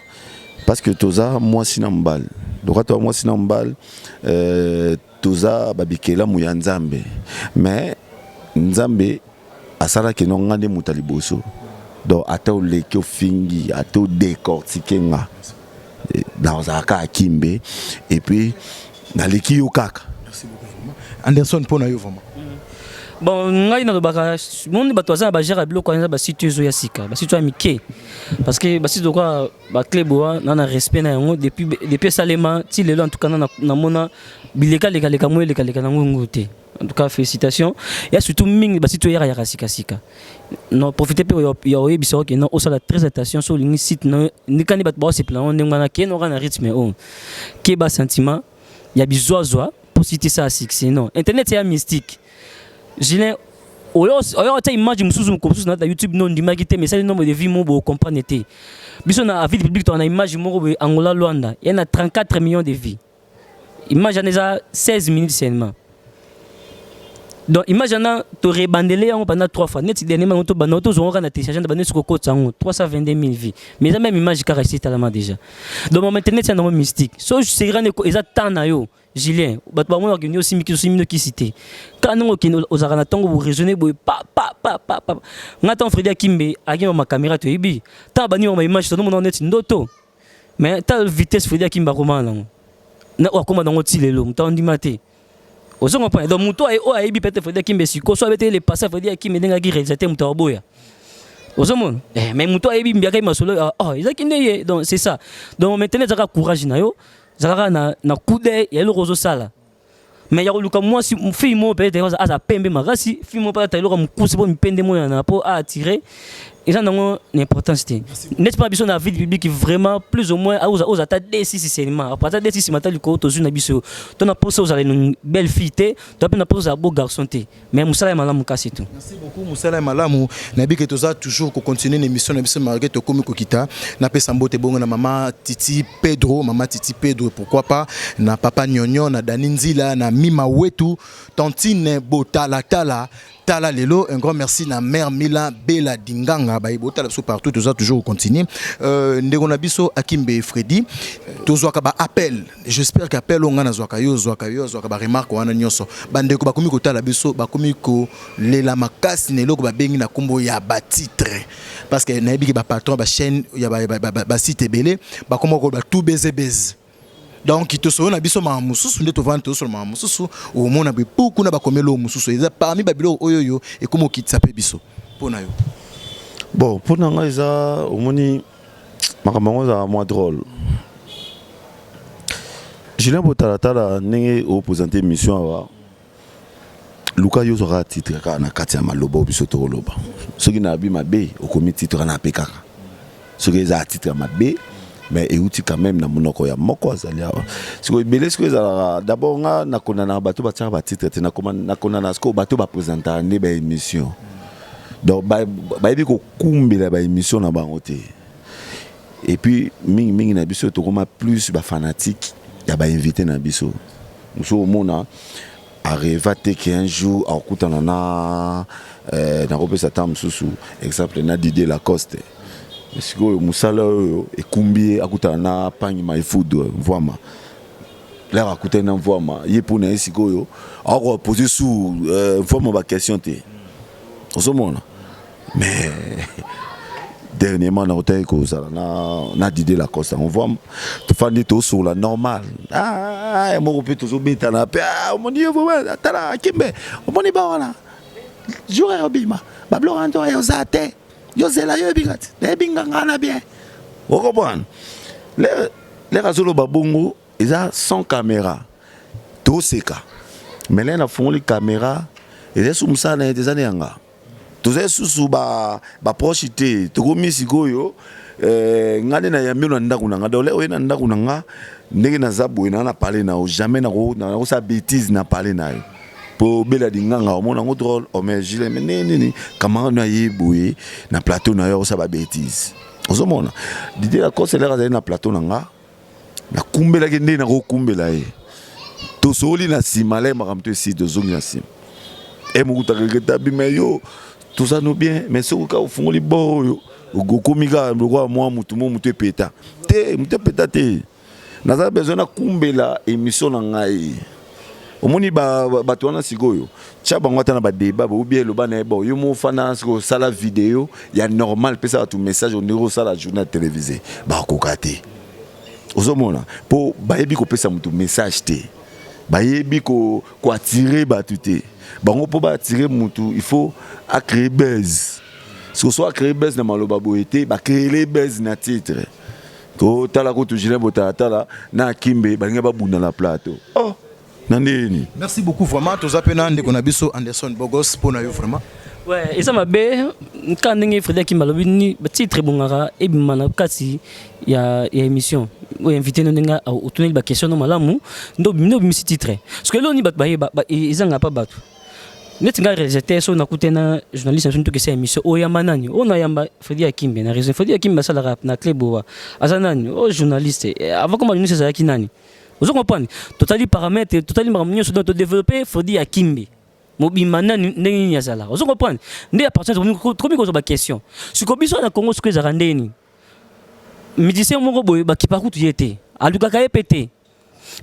Parce que toza mwasi na mobali. Lokola toza mwasi na mobali, toza babikelamu ya Nzambe, mais Nzambe asalaki no nga nde moto ya liboso. Donc ata oleki, ofingi, ata odécortique nga, nazalaka kaka Kimbe, et puis naleki yo kaka. Anderson, mpo na yo vraiment? Bon, ngai nalobaka, moni bato baza na bagere ya biloko wana, eza basite ezoya sika, basite ya mike, parce que basite lokola baclé boa na respect na yango depuis esalema ti lelo. En tout cas namona bilekalekaleka mo elekaleka nango ngo te. En tout cas félicitations. Ya surtout mingi basite oyo eyaka yaka sikasika, no profite mpe ya oyebisa oke no osala très attention. So olingi site na ndikani, bato baosepela yango ndenge wana, ke noka na rythme oyo ke basentiment ya bizwazwa mpo site esala succès. Non, internet ya mystique. Julien oyo oyo tia image mosusu mosusu na YouTube, no ndimaki te, mais esali nombre de vues mo bocomprendre te. Biso na avis public to na image moko boye, Angola Luanda, ya na 34 millions de vues. Image wana eza 16 minutes seulement. Donc image wana torebandele yango pendant trois fois. Neti dernièrement yango tobanda tozongo kaka na télécharge na bande, soki okotisa yango 322 000 vues, mais eza même image kaka esi etalama déjà. Donc mama, internet ya nango mystique. So sera eza temps na yo, Julien, bato bamonaka kende osimbi osimbi nokisi te, kaka ndenge okende ozalaka na ntango boraisonne boye pa pa pa pa pa. Nga ntango Fredi Akimbe akimba makamera, toyebi ntango bani ba image, tonomona neti ndoto, mais ta vitesse Fredi Akimbe akomana nango na oyo akóma nango ti lelo, moto andima te. Ozo comprendre? Donc moto oyo ayebi peut-être Fredi Akimbe sikoyo, so abeteli le passé Fredi Akimbe ndenge aki réalisateur, moto akoboya. Ozomona, eh, mais moto ayebi mbiaka ye masolo, oh, ezalaki nde ye. Donc c'est ça. Donc maintenant ezalaka courage na yo, ezalaka na coup d'œil ya eloko ozosala. Mais ya koluka mwasi, fille moko peut-être aza pembe makasi, fille moko peut-être eloko mokusi mpo mipende monana mpo aatire. Eza nango na importance te. Neti mpa biso na vie publique, vraiment, plus ou moins oza oza ata d6 seulement, ata d6 mata likolo, tozwi na biso to na posa ozala une belle fille te, to mpe na posa ozala beau garçon te, mais mosala ya malamu kasi tout. Merci beaucoup, mosala ya malamu. Nayebi ke toza toujours kocontinue na émission na biso malgré tokomi kokita. Napesa mbote bongo na mama Titi Pedro, mama Titi Pedro, pourquoi pas na papa Nyonyo, na Dani Nzila, na Mima Wetu, tantine Botalatala Tala Lelo. Un grand merci na mère Mila Bela Dinganga baye botala biso partout. Toza toujours continuer. Ndeko na biso Akimbe Freddy, tozwaka ba appel. J'espère que appel oyo nga nazwaka, yo ozwaka, yo azwaka ba remarque wana nyonso. Bandeko bakomi kotala biso, bakomi kolela makasi na eloko babengi na nkombo ya batitre, parce que nayebi ke bapatron bachaîne ya basite ebele bakoma koloba tout beze beze. Donc tosolo na biso makambo mosusu nde tovandi, tozosola makambo mosusu, omona boye mpo kuna bakomeli oyo mosusu. Eza parmi babiloko oyo oyo ekómi okitisa mpe biso. Mpo na yo? Bon, mpo na ngai eza, omoni, makambo yango ezala mwa drôle. Julien Botalatala, ndenge oprésente émission awa, luka yo ozwaka titre kaka na kati ya maloba oyo biso tokoloba. Soki nayebi mabe, okomi titre wana mpe kaka soki eza titre ya mabe, mais euti quand même na monoko ya moko azali awa. Sikoyo ebele, sikoyo ezalaka d'abord, nga nakondanaka bato batiaka batitre te. Nakondana sikoyo bato baprésentaka nde baémission, donc bayebi kokumbela baémission na bango te. Et puis mingimingi na biso tokoma plus bafanatique ya bainvité na biso. Mosu omona arêva te ke un jour akokutana na nakopesa ta mosusu exemple na Didier Lacoste. Sikoyo mosala oyo ekumbi ye akutana na Pangi Maifood Mvwama. Lere akutani na Mvwama, ye mpona ye sikoyo akoka pose su Mvwama baquestion te, ozomona. Mais dernièrement nakotaki kozala na Didier Lacoste, on voit tofandi, tosola normal. Ah, moko mpe tozobetana mpe. Omoni yo, tala Akimbe, omoni ba wana jour ya obima babiloko wana to oza te, yozela yo oyebinga te, nayebinga nga na bien, ocomprendre. Lere azoloba bongo eza sans caméra, toseka. Mais lere nafungoli caméra, eza su mosala na ye te, eza ne yanga. Toza lisusu baproche te. Tokomi sikoyo, nga nde nayambi yo na ndako na nga. Donc oye na ndako na nga, ndenge naza boye, naa na parle na yo, jamais nakosala bêtise na parle na yo mpo obela linganga, omona yango drôle. Ome Gile, me ndenge nini camarade no aye boye na plateau na yo, akosala babêtise? Ozomona Didier Lacoste, lere azali na plateau na nga, nakumbelaki ndenge nakokumbela ye. Tosoli na nsima, le makambo to esi tozongi na nsima, e mokutaka eketabi. Me yo toza no bien, mais soki kaka ofungoli bor oyo, okomi kaka lokola mwa mutu mo mutu epeta te, mutu epeta te. Naza besoin nakumbela émission na ngai. Omoni bato wana sikoyo, tia bango ata na badébat boubie, eloba na ye. Bon, yo mo ofanda sikoyo, osala video ya normal, pesa bato message ondenge osala journal télévisé, bakoka te. Ozomona, mpo bayebi kopesa moto message te, bayebi koattirer bato te. Bango mpo baattirer motu, il faut acréer buzz. Siko so acréer buzz na maloba boye te, bacréele buzz na titre. Totala kutu Julien Botalatala na Akimbe balingi babunda na plateau. Oh, na ndeni. Merci beaucoup vraiment. Toza mpe na ndeko na biso Anderson Bogos. Mpo na yo vraiment? Ouais, eza mabe kaka ndenge Fredi Akimba alobi ni batitre ebongaka ebima na kati ya émission oyo. Invité no, ndenge otuneli baquestion no malamu, nde obimisi titre. Parce que eloko nini bato bayeba ezanga pa bato neti ngai réalisateur, so nakute na journaliste na biso, tokesa émission, oyamba nani? Oyo nayamba Fredi Akimbe na raison. Fredi Akimbe asalaka na Clé Boa, aza nani? Oyo journaliste. Avant koma journaliste azalaki nani? Ozo comprendre, totali paramètre, totali makambo nyonso, donc todéveloppe Fredi Akimbe mobimba nani, ndenge nini azalaka. Ozo comprendre nde à partir tokomi kozwa baquestion. Sikoyo biso na Congo, sikoyo ezalaka ndeni musicien moko boye bakipa kutu ye te, alukaka ye mpe te,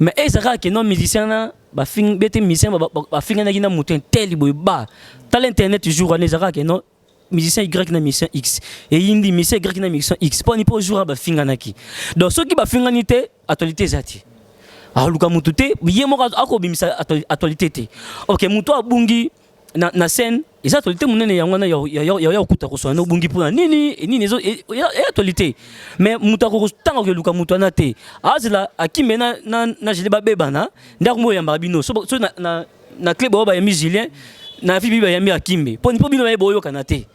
mais ezalaka ke non, musicien na bete musicien bafinganaki na moto tel boye. Ba tala internet jour wana, ezalaka ke non, musicien Y na musicien X eyindi, musicien Y na musicien X, mpo ani? Mpo jour wana bafinganaki. Donc soki bafingani te, actualité eza te, aluka mutu te, ye moko akobimisa actualité te. Ok, mutu abungi na scène, eza actualité monene. Yango wana ya kokuta koswana na obungi mpona nini nini, eya actualité. Mais moto akotanga kokeluka moto wana te, azela Akimbe na Gile babebana nde akomi oyambaka bino. So na Clé Boa bayambi Julien, na Fibi bayambi Akimbe, mpo bino baye boyokana te.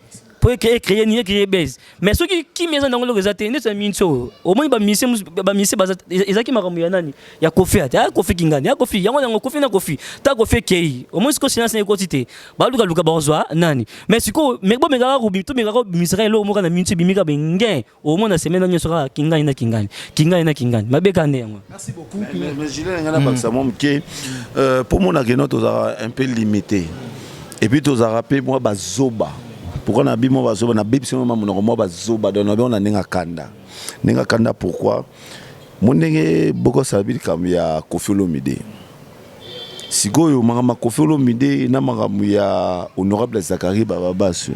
Po ecréer nini? Ecréer buzz. Mais soki kimi eza nango, eloko eza te. Neti ya minti oyo, omoni bamusiciens baza, ezalaki makambo ya nani? Ya Kofi. Ate ya Kofi kingani, ya Kofi yango, yango Kofi na Kofi. Ta Kofi ekei, omoni sikoyo silence ekoti te, balukaluka bazwa nani. Mais sikoyo bomekaka tomekaka kobimisaka eloko moko na minti, ebimika benge. Omona semaine nyonso kaka kingani na kingani, kingani na kingani, mabe kaka nde yango. Merci beaucoup. Mais Julien, nga na bakisa mwa moke mpo monake no tozalaka un peu limité et puis tozalaka mpe mwa bazoba. Pourquoi nabi mwa bazoba? Nabebisi mwa monoko, mwa bazoba. Donc nabi na ndenge akanda, ndenge akanda. Pourquoi? Mo ndenge bokosala bi likambo ya Kofi Olomide sikoyo, makambo ya Kofi Olomide na makambo ya honorable Zakari Bababaswe,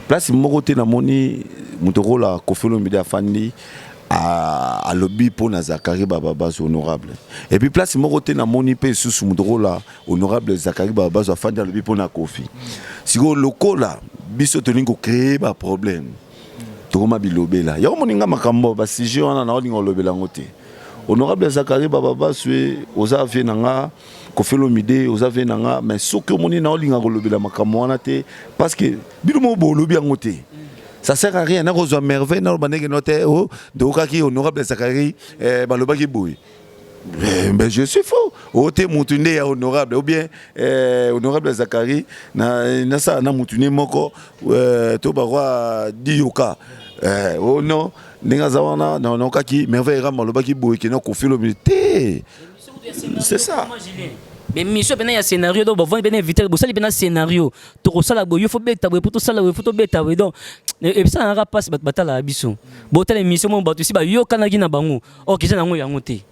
place moko te namoni moto okola Kofi Olomide afandi alobi mpo na Zakari Bababaswe honorable. Et puis place moko te namoni mpe lisusu moto okola honorable Zakari Bababaswe afandi alobi mpo na Kofi. Sikoyo lokola biso tolingi kocréer baproblème, tokoma bilobela yango. Moninga, makambo basujet wana naolinga olobela yango te. Honorable Zakari Bababaswe oza vieux na nga, Kofi Olomide oza vieux na nga, mais soki omoni naolinga kolobela makambo wana te, parce que bino moko bolobi yango te, ça sert à rien. Nakozwa merveille, naloba ndenge no te o ndokokaki honorable Zakari balobaki boye. Mais je suis faux o te, mutu nde ya honorable ou bien honorable Zakari nasala na mutu ne moko to baroi diyoka oh non, ndenge aza wana naokaki merveille rama alobaki boye ke na Kofi Olomide te, c'est ça. Baémission mpena ya scénario, donc bavandi mpena invité, bosali mpena scénario, tokosala boye, yo fo beta boye, po tosala boye, fo tobeta boye. Donc ebisalaka mpasi. Bato batalaka biso, botala émission moko, bato esi bayokanaki na bango, ok, eza nango yango te.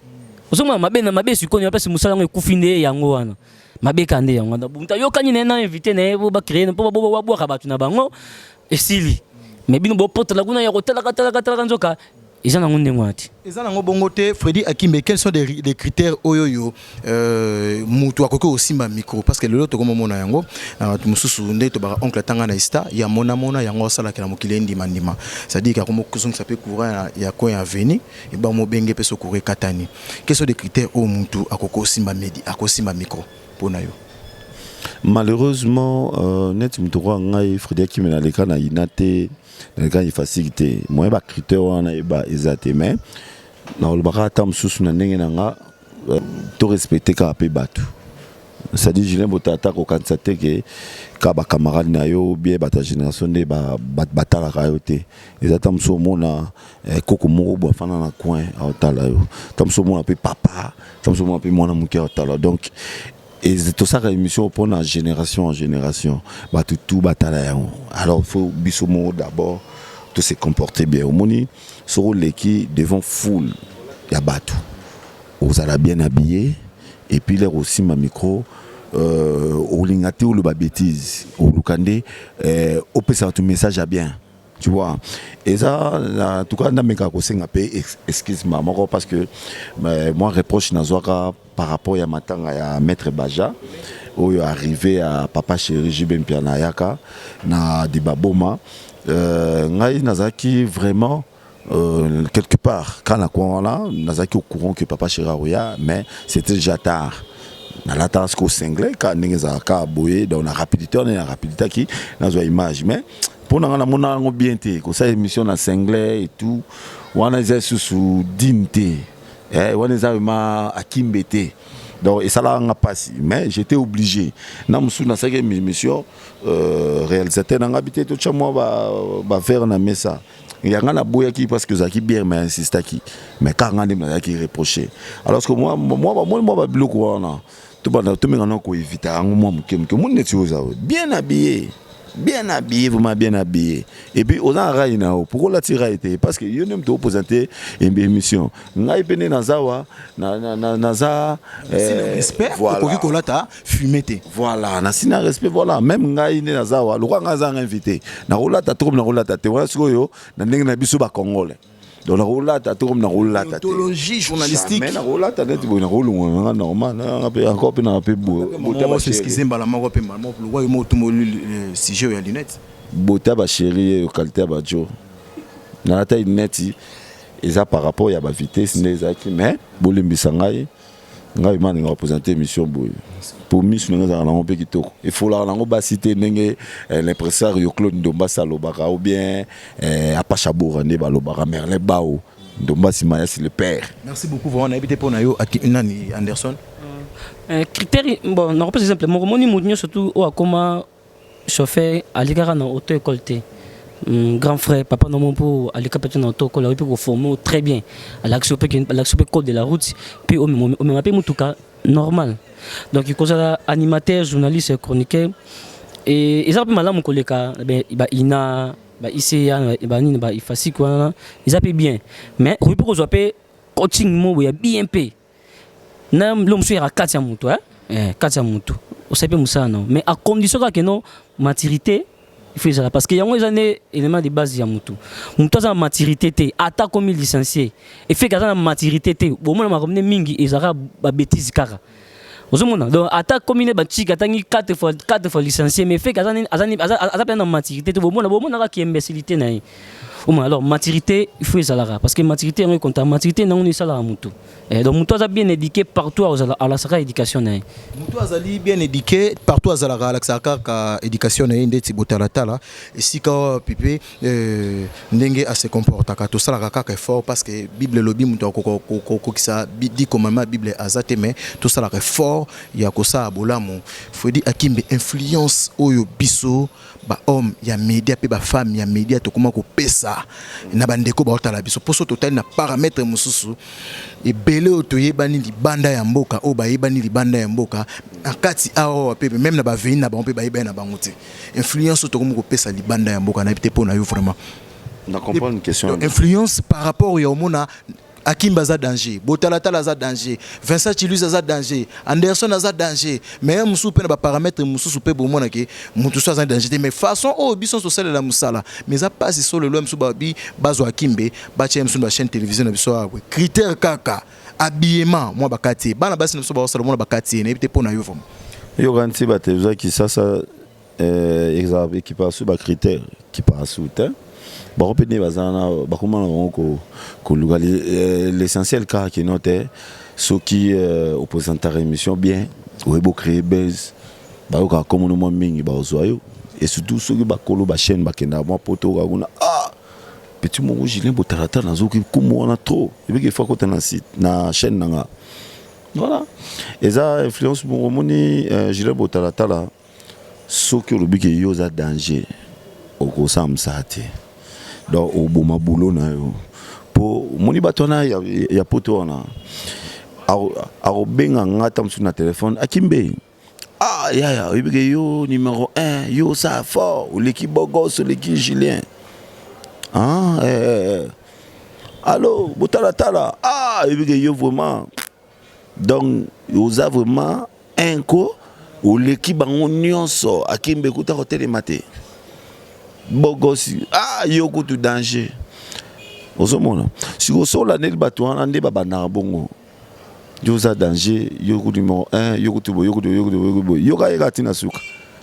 Ozomona mabe na mabe. Sikoyo mpasi mosala yango ekufi nde yango wana, mabe ka nde yango wana. Moto ayokani na ye na invité na ye po bacréer, mpo babwaka bato na bango, esili. Mais bino bopotala kuna ya kotalaka talaka talaka, nzoka eza nango ndenge wana te. Eza nango bongo te. Freddy Akimbe, quels sont des critères oyo yo mutu akoki kosimba micro? Parce que lelo tokomomona yango na bato mosusu nde tobaka oncle atanga na ista ya monamona yango asalaka na mokili endimandima, c'est-à-dire que akomokozongisa mpe courant ya coin ya veni ebamobenge mpe so courant ekatani. Quels sont des critères oyo mutu akoki kosimba medi, akosimba micro mpo na yo? Malheureusement neti moto okoka ngai Fredi Akime, naleka na ina te, naleka na ifasiki te, moyen bacritère wana yeba eza te. Mais nakolobaka ata mosusu na ndenge na nga, to respecte kaka mpe bato, c'est-à-dire Julien Botata, kokanisa te ke ka bacamarade na yo bien bato ya génération nde batalaka yo te. Eza ta mosusu omona koko moko boye afanda na coin aotala yo, ta mosusu omona mpe papa, ta mosusu omona mpe mwana moke aotala. Donc tosalaka émission mpona génération en génération, bato tu batala yango. Alors faut biso moko d'abord to se comporter bien. Omoni, soki oleki devant foule ya bato, ozala bien habillé et puis lere osimba micro, olinga te oloba bêtise, oluka nde opesa bato message ya bien, tu vois. Eza en tout cas ndamekaka kosenga mpe excuse ma moko, parce que moi reproche nazwaka par rapport ya matanga ya maître Baja oyo arrivé à papa chéri JB Mpiana, ayaka na Dibaboma, ngai nazalaki vraiment quelque part quand na coin wana, nazalaki au courant que papa chéri akoya, mais c'était déjà tard. Nalataka sikoyo singlet ka ndenge ezalaka boye, donc na rapidité wana, na rapidité aki nazwa image. Mais mpo na nga namona yango bien te kosala émission na singlet et tout wana, eza lisusu digne te, wana eza vraiment akimbe te. Donc esalaka nga mpasi, mais j'étais obligé. Na mosusu nasalaki émission, réalisateur na nga bi te totya mwa baverre na mesa yanga, naboyaki parce que ozalaki bière, mais insistaki, mais kaka nga nde nazalaki reproché. Alors que moi moi babiloko wana tobanda tomenga na koevita yango mwa moke moke. Omoni neti oza bien habillé, bien habillé, vraiment bien habillé, et puis oza na rai na yo. Pourquoi olati rai te? Parce que yo nde moto oprésente émission, ngai mpe nde naza wa naza Respect, okoki kolata fume te. Voilà, na sina respect, voilà. Même ngai nde naza wa, lokola ngai aza nga invité, nakolata to komi nakolata te wana. Sikoyo na ndenge na biso bacongolais, donc nakolata to komi nakolata te. Ontologie journalistique. Mais nakolata neti boye, nakolongwa nanga normal nanga mpe encore mpe nanga mpe boye. S'excuse mbala moko mpe mbala moko, lokwa yo motumoli sujet oyo ya lunette. Beauté ya bachéri oyo, qualité ya bajo, nalata lunette eza par rapport ya bavitesse nde ezalaki. Mais bolimbisa ngai. Ngai ma ninga présenter émission boye po misu na nga ezalaka nango mpe kitoko, efolaka nango basi te ndenge l'impresario Claude Ndombasi alobaka ou bien Apacha Bora nde balobaka Merlin Bao Ndombasi Mayasi le père. Merci beaucoup vraiment. Nayebi te mpo na yo, nani, Anderson. Critère, bon, nakopesa exemple moko. Moni, motu nyonso tu oyo akoma chauffeur alekaka na auto école te. Grand frère, papa na mo mpo aleka mpe te na auto école, akoki mpe koforme très bien, alakisi mpe code de la route mpe omema mpe motuka normal. Donc kozala animateur, journaliste, chroniqueur eza mpe malamu koleka baina ba ICA, banini, ba IFASIC wana, eza mpe bien, mais okoki mpe kozwa mpe coaching moko ya bien mpe na lo mosusu yaka kati ya motu, kati ya motu osali mpe mosala nao, mais à condition kaka keno maturité il faut ezala, parce que yango eza nde élément de base ya motu. Motu aza na maturité te, ata komi licencié, efeke aza na maturité te, bomona makambo nde mingi ezalaka babêtises kaka ozomona. Donc ata komi ne batika atangi 4 fois, 4 fois licencié, mais feke aza mpe na maturité te, bomona bomonaka imbécilité na ye. Omona, alors maturité il faut ezalaka, parce que maturité yango ekonta, maturité nango nde esalaka motu. Donc motu aza bien éduqué partout alasaka éducation na ye. Motu azali bien éduqué partout azalaka, alakisaka kaka éducation na ye. Ndeti botalatala esika wapi mpe ndenge ase comportaka, tosalaka kaka effort, parce que Bible elobi moto akokokisa 10 commandement, Bible aza te, mais tosalaka effort ya kosala bolamu. Fredi Akimbe, influence oyo biso bahomme ya média mpe bafemme ya média tokóma kopesa na bandeko baotala biso, mposo totali na paramètre mosusu ebele oyo toyebani libanda ya mboka, oyo bayebani libanda ya mboka, na kati awa mpe même na baveni na bango mpe bayebani na bango te. Influence oyo tokomi kopesa libanda ya mboka, nayebi te mpo na yo vraiment. Na comprendre une question. Donc, influence par rapport ya omona Akimba aza danger, Botalatala aza danger, Vincent Chilus aza danger, Anderson aza danger, mais mosusu mpe na baparamètre mosusu mpe bomonake motu so aza danger te. Mais façon oyo biso tosalela mosala, mais eza mpasi. So lelo mosusu babi bazwa Akimbe, batia mosusu na bachaîne télévision na biso awa, critère kaka habillement, mwa bakati ye bana basi na biso baosala, mona bakati ye, nayebi te mpo na yo vraiment. Yoka, nti batélévision ya Kisasa ezala ekipaka su bacritère, ekipaka su te. Bango mpe nde baza na bakoma na bango koluka l'essentiel kaka kino te. Soki opresentaka émission bien, oyebi ocréer base, bayokaka komona mwa mingi, bazwa yo. Et surtout soki bakolo bachaîne bakendaka mwa poto, oka kuna, ah, petit moko Julien Botalatala, nazoki kumu wana trop, ebiki efa kota na site, na chaîne na nga. Voilà, eza influence moko. Omoni, Julien Botalatala, soki olobi ke yo oza danger, okosala mosala te, donc oboma bulo na yo. Mpo omoni bato wana ya poto wana, akobenga nga ta mosusu na telefone: "Akimbe, ah yaya, oyebi ke yo numéro 1, yo osala fort, oleki Bogos, oleki Julien." Ah, eh, eh, eh. "Allo Botalatala, ah, oyebi ke yo vraiment, donc oza vraiment un ko oleki bango nyonso. Akimbe kuta kotelema te, Bogosi, ah, yo kutu danger." Ozomona sikoyo, so olandeli bato wana nde babandaka bongo: yo oza danger, yo kutu numéro 1, yo kutu boye, yo kutu, yo kutu, yo kutu boye, yoka yeka ntina suka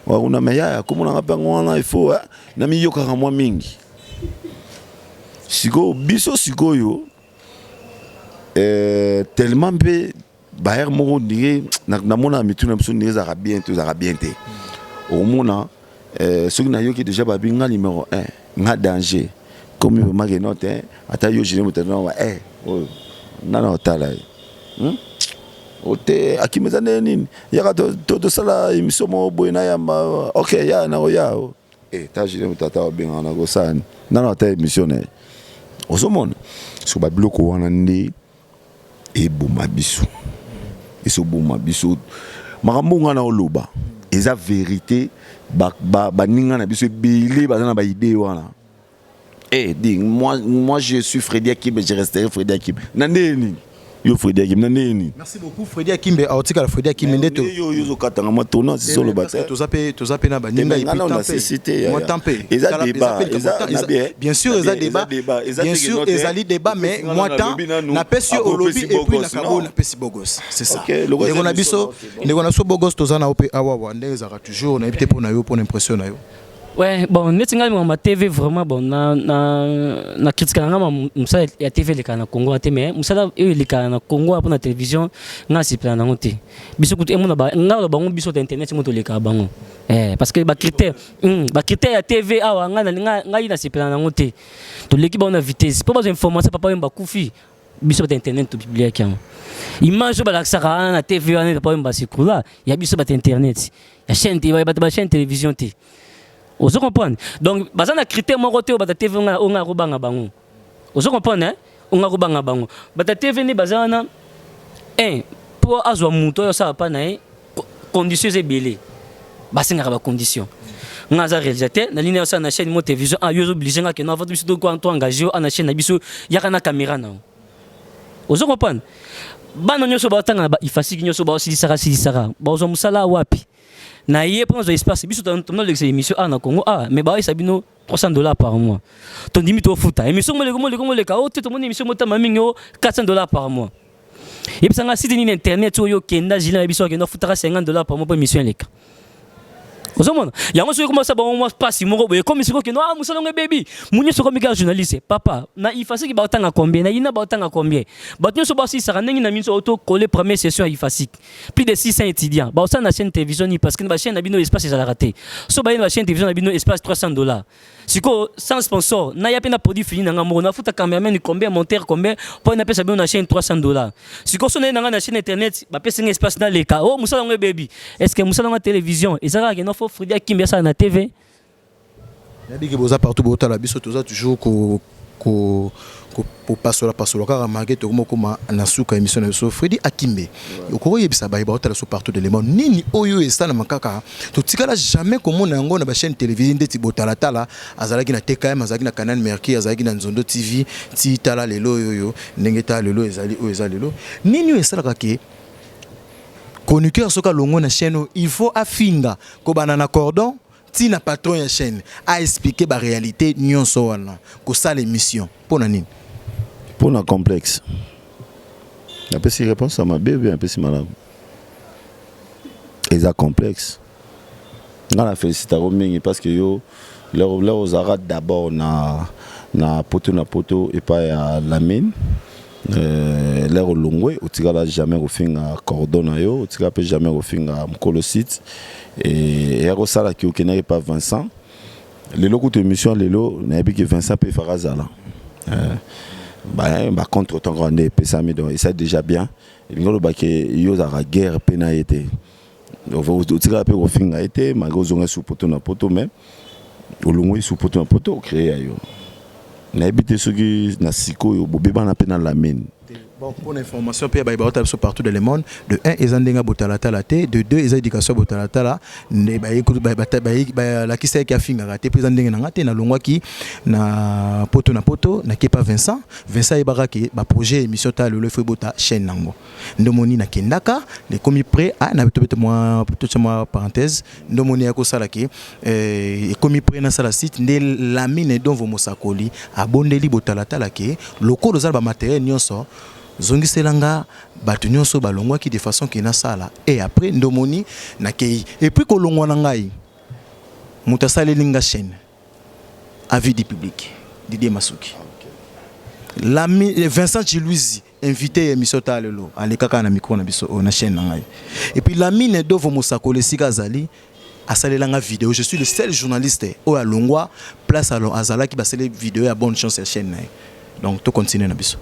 wakuna. Me yaya, komonanga mpe yango wana, il faut na miyokaka mwa mingi. Sikoyo biso sikoyo tellement mpe bayere moko ndenge namona mitu na biso ndenge ezalaka bien te, ezalaka bien te. Okomona soki nayoki déjà babi nga numéro 1, nga danger, komi vraiment ke non te, ata yo Julien Moto oyo nga na otala ye, Ote Akima eza ndenge nini, yaka tosala émission moko boye, nayamba. Ok, ya na oya ta Julien Moto ata babengaka na kosala nana ata émission na ye. Ozomona so babiloko wana nde eboma biso, esoboma biso. Makambo nga na oloba eza vérité. Baninga na biso ebele baza na baidée wana. Di moi je suis Freddy Akimbe, je resterai Freddy Akimbe. Na ndenge nini yo Freddy Akimbe, na ndenge nini? Merci beaucoup. Freddy Akimbe aotikala Freddy Akimbe nde. Yo yo ozokatanga mwa tournoi, sisoloba te. Toza mpe na baninga. Mwa mpe eza débat, eza bien sûr, eza débat, bien sûr ezali débat, mais mwa temps napesi yo, olobi, et puis nakabo napesi Bogos, c'est ça. Ndeko na biso, ndeko na biso Bogos, toza na yo mpe awawa ndenge ezalaka toujours. Nayebi te mpo na yo, mpo na impression na yo. Ouais, bon, neti ngai makambo ya TV, vraiment, bon, na critique na ngai, mosala ya TV elekaka na Congo te, mais mosala oyo elekaka na Congo mpo na télévision, ngai asepela nango te. Biso kutu emona ngai aloba bango, biso ta internet mo tolekaka bango, parce que bacritère ya TV awa, ngai nasepela nango te. Toleki bango na vitesse mpo bazwa information. Papa oyo bakufi, biso bata internet topubliaki yango. Image oyo balakisaka wana na TV wana, papa oyo basekula ya biso bata internet ya chaîne te, bato bachaîne télévision te. Ozo comprendre? Donc baza na critère moko te oyo bata TV oyo ngai akobanga bango. Ozo comprendre, hein? Oyo ngai akobanga bango, bata TV nde baza wana un mpo azwa moto oyo osala pa na ye. Condition eza ebele, basengaka bacondition. Nga aza réalisateur, nalingi osala na chaîne mo télévision. Ah, yo ozooblige nga keno avant biso to engage yo na chaîne na biso, yaka na caméra na yo. Ozo comprendre? Bana nyonso baotanga na baifasiki nyonso, baosilisaka silisaka, bazwa mosala wapi? Na ye mpo nazwa espace, biso tonolekisa émission awa na Congo awa, mais baoyesa bino 300 $ par mois. Tondimi, tofuta émission moleka moleka moleka o te. Tomoni émission motama mingi o 400 $ par mois. Yebisanga site nini internet oyo okenda Julien na biso akenda ofutaka 50 $ par mois mpo émission eleka. Ozomona yango? Soki komasa bango mwa mpasi moko boye, ekomi sikoyo okende, ah, mosala yango ebebi. Mu nyonso ekomi kaka journaliste. Papa, na IFASIK baotanga combien? Na ina baotanga combien? Bato nyonso basilisaka ndenge na miso oto kole. Première session ya IFASIK, plus de 600 étudiants baosala na chaîne télévision nini? Parce que na bachaîne na bino espace ezalaka te. So baye na bachaîne télévision na bino, espace 300 $. Sikoyo sans sponsor, naya mpe na produit fini na nga moko, nafuta cameraman combien, monteur combien, mpo napesa bino na chaîne 300 $. Sikoyo so naye na nga na chaîne internet, bapesi nga espace, naleka o mosala yango ebebi. Est ce que mosala yango ya télévision eza kaka keno fo Fredi Akimbi asala na TV? Nayebi ke boza partout, botala biso. Toza toujours ko kopasola pasola kaka make. Tokoma okoma na suka émission na biso. Fredi Akimbe, okoki oyebisa baye baotala biso partout de le monde, nini oyo esalama kaka totikala jamais komona yango na bachaîne télévision ndeti Botalatala azalaki na TKM, azalaki na Canal Mercure, azalaki na Nzondo TV, ti tala lelo oyo oyo ndenge tala lelo ezali oyo eza lelo? Nini oyo esalaka ke chroniqueur soki alongwe na chaîne oyo, il faut afinga kobanda na cordon ntina patron ya chaîne, aexpliquer baréalité nyonso wana, kosala émission mpo na nini? Mpo na complexe. Napesi réponse ya mabe bien, napesi malamu. Eza complexe. Nga na félicitako mingi parce que yo lere ozalaka d'abord na poto, na poto epai ya Lamine, lere olongwe, otikala jamais kofinga cordon na yo, otikala mpe jamais kofinga mokolo site. Eya kosalaki okendaki epa Vincent. Lelo kutu émission lelo, nayebi ke Vincent mpe efaka azala bacontre temps kaka nde epesami. Donc eza déjà bien. Elingi olobaki yo ozalaka guerre mpe na ye te, otikala mpe kofinga ye te malgré ozonga su poto na poto. Mais olongoi su poto na poto, ocréer ya yo. Nayebi te soki na sikoyo bobebana mpe na Lamine. Bon, pour l'information mpe baye baotala biso partout dans le monde, de 1, eza ndenge botalatala te. De 2, eza éducation ya botalatala nde balakisa yaki afingaka te, mpo eza ndenge na nga te. Nalongwaki na poto, na poto nakepa Vincent. Vincent ayebaka ke baprojet émission ta lelo efo ebota chaîne nango. Nde omoni nakendaka, ekomi prêt na tobete mwa, totia mwa parenthèse. Nde omoni ya kosala ke ekomi prêt nasala site. Nde Lamine Donvo Mosakoli abondeli botalatala ke lokolo ozala bamatériel nyonso, zongisela nga bato nyonso balongwaki de façon ke nasala. Et après nde omoni nakei. Et puis kolongwa na ngai, moto asaleli nga chaîne, avis du public, Didier Masuki. L'ami Vincent Chiluizi, invité ya émission ta lelo, alekaka na micro na biso oyo na chaîne na ngai. Et puis Lamine Dovo Mosakoli, esika azali, asalelanga vidéo. Je suis le seul journaliste oyo alongwa place azalaki, basali vidéo ya bonne chance ya chaîne na ye. Donc tocontinue na biso.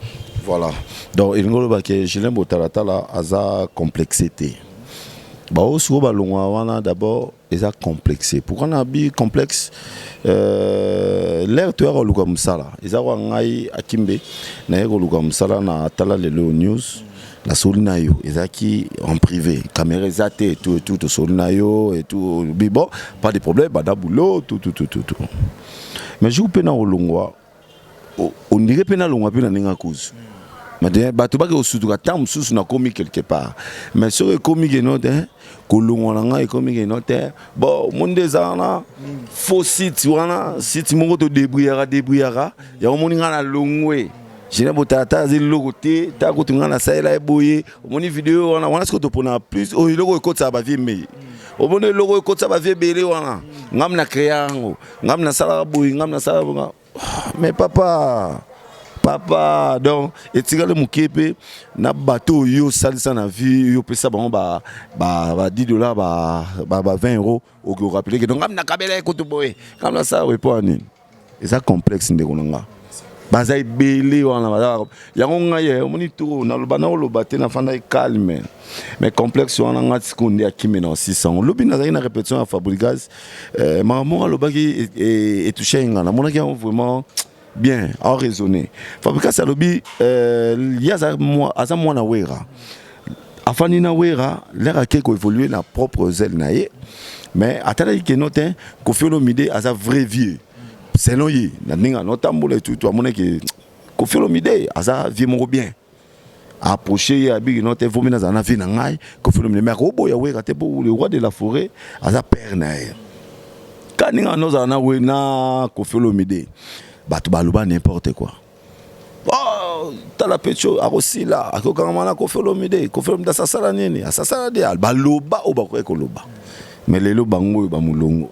Voilà, donc elingi oloba ke Julien Botalatala aza complexe te. Bao sikoyo balongwa wana, d'abord eza complexe. Pourquoi na bi complexe? L'heure toyaka koluka mosala, eza kwa ngai Akimbe naye koluka mosala na Tala Lelo News, nasoli na yo, ezalaki en privé, caméra eza te et tout et tout. Tosoli na yo et tout, olobi bon, pas de problème, bada boulot, tout tout tout tout tout. Mais jour mpe na kolongwa, ondire mpe nalongwa mpe na ndenge akuzu. Maintenant bato bake kosutuka ntango mosusu nakomi quelque part, mais soki ekomi keno te, kolongwa na ngai ekomi keno te. Bon, mo nde eza wana faux site wana, site moko todébrouillaka débrouillaka yango. Moni ngai nalongwe. Julien Botalatala aza eloko te, ta kutu ngai nasalela ye boye. Omoni video wana wana, sikoyo topona plus oyo eloko ekotisaka bavie mbei. Omoni eloko oyo ekotisa bavie ebele wana, ngam na créa yango, ngam nasalaka boye, ngam nasalaka boye. Mais papa, papa, donc etikali moke mpe na bato oyo osalisa na vie, yo opesa bango ba, ba, ba 10 $, ba 20 €, okoki orappeler ke donc ngam nakabela ye kutu boye, ngam nasala boye. Mpo ya nini? Eza complexe, ndeko na nga. Baza ebele wana, baza yango. Ngai ye omoni to naloba, naoloba te, nafandaki calme, mais complexe wana nga sikoyo nde akimi na osisa yango. Lobi nazalaki na répétition ya Fabrigas, makambo moko alobaki etouche nga, namonaki yango vraiment bien araisonné. Fabrigas alobi ye aza mwana Wera, afandi na Wera, lere ake koévolue na propre zele na ye, mais atalaki keno te Kofi Olomide aza vrai vieux selon ye na ndenge anotambola etutu. Amonaki Kofi Olomide aza vieux moko bien, approché ye, abiki no te, vomi nazala na vie na ngai Kofi Olomide, mais akoboya Wera te po le roi de la forêt aza père na ye. Ka ndenge anozala na we na Kofi Olomide, bato baloba n'importe quoi. Oh, tala pecho akosila, akokangama na Kofi Olomide. Kofi Olomide asasala nini? Asasala de baloba oyo bakoki koloba. Mais lelo bango oyo bamolongo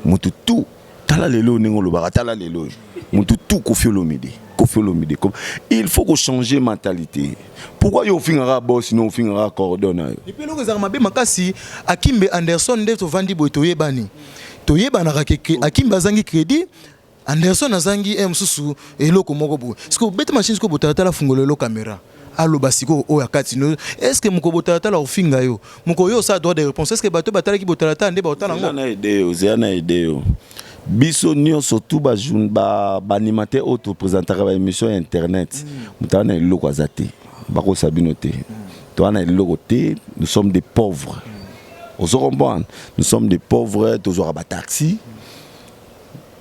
motu tu, tala lelo ndenge olobaka, tala lelo oyo motu tu Kofi Olomide, Kofi Olomide. Il faut kochanger mentalité. Pourquoi yo ofingaka boss no, ofingaka cordon na yo? Et puis eloko ezalaka mabe makasi, Akimbe Anderson, nde tovandi boye, toyebani, toyebanaka ke Akimbe azangi crédit, Anderson azangi e mosusu eloko moko boye. Sikoyo beta machine, sikoyo botalatala, fungola elo caméra, aloba sikoyo oyo akati no. Est ce que moko botalatala ofinga yo, moko oyo osala droit de réponse, est ce que bato batalaki botalatala nde baotala yango? Na aide yo, zela na aide yo. Biso nyonso tu baanimateur oyo toprésentaka baémission ya internet, moto aza na eloko aza te, bakosa bino te. Toza na eloko te, nous sommes des pauvres. Ozo comprendre? Nous sommes des pauvres. Tozwaka bataxi,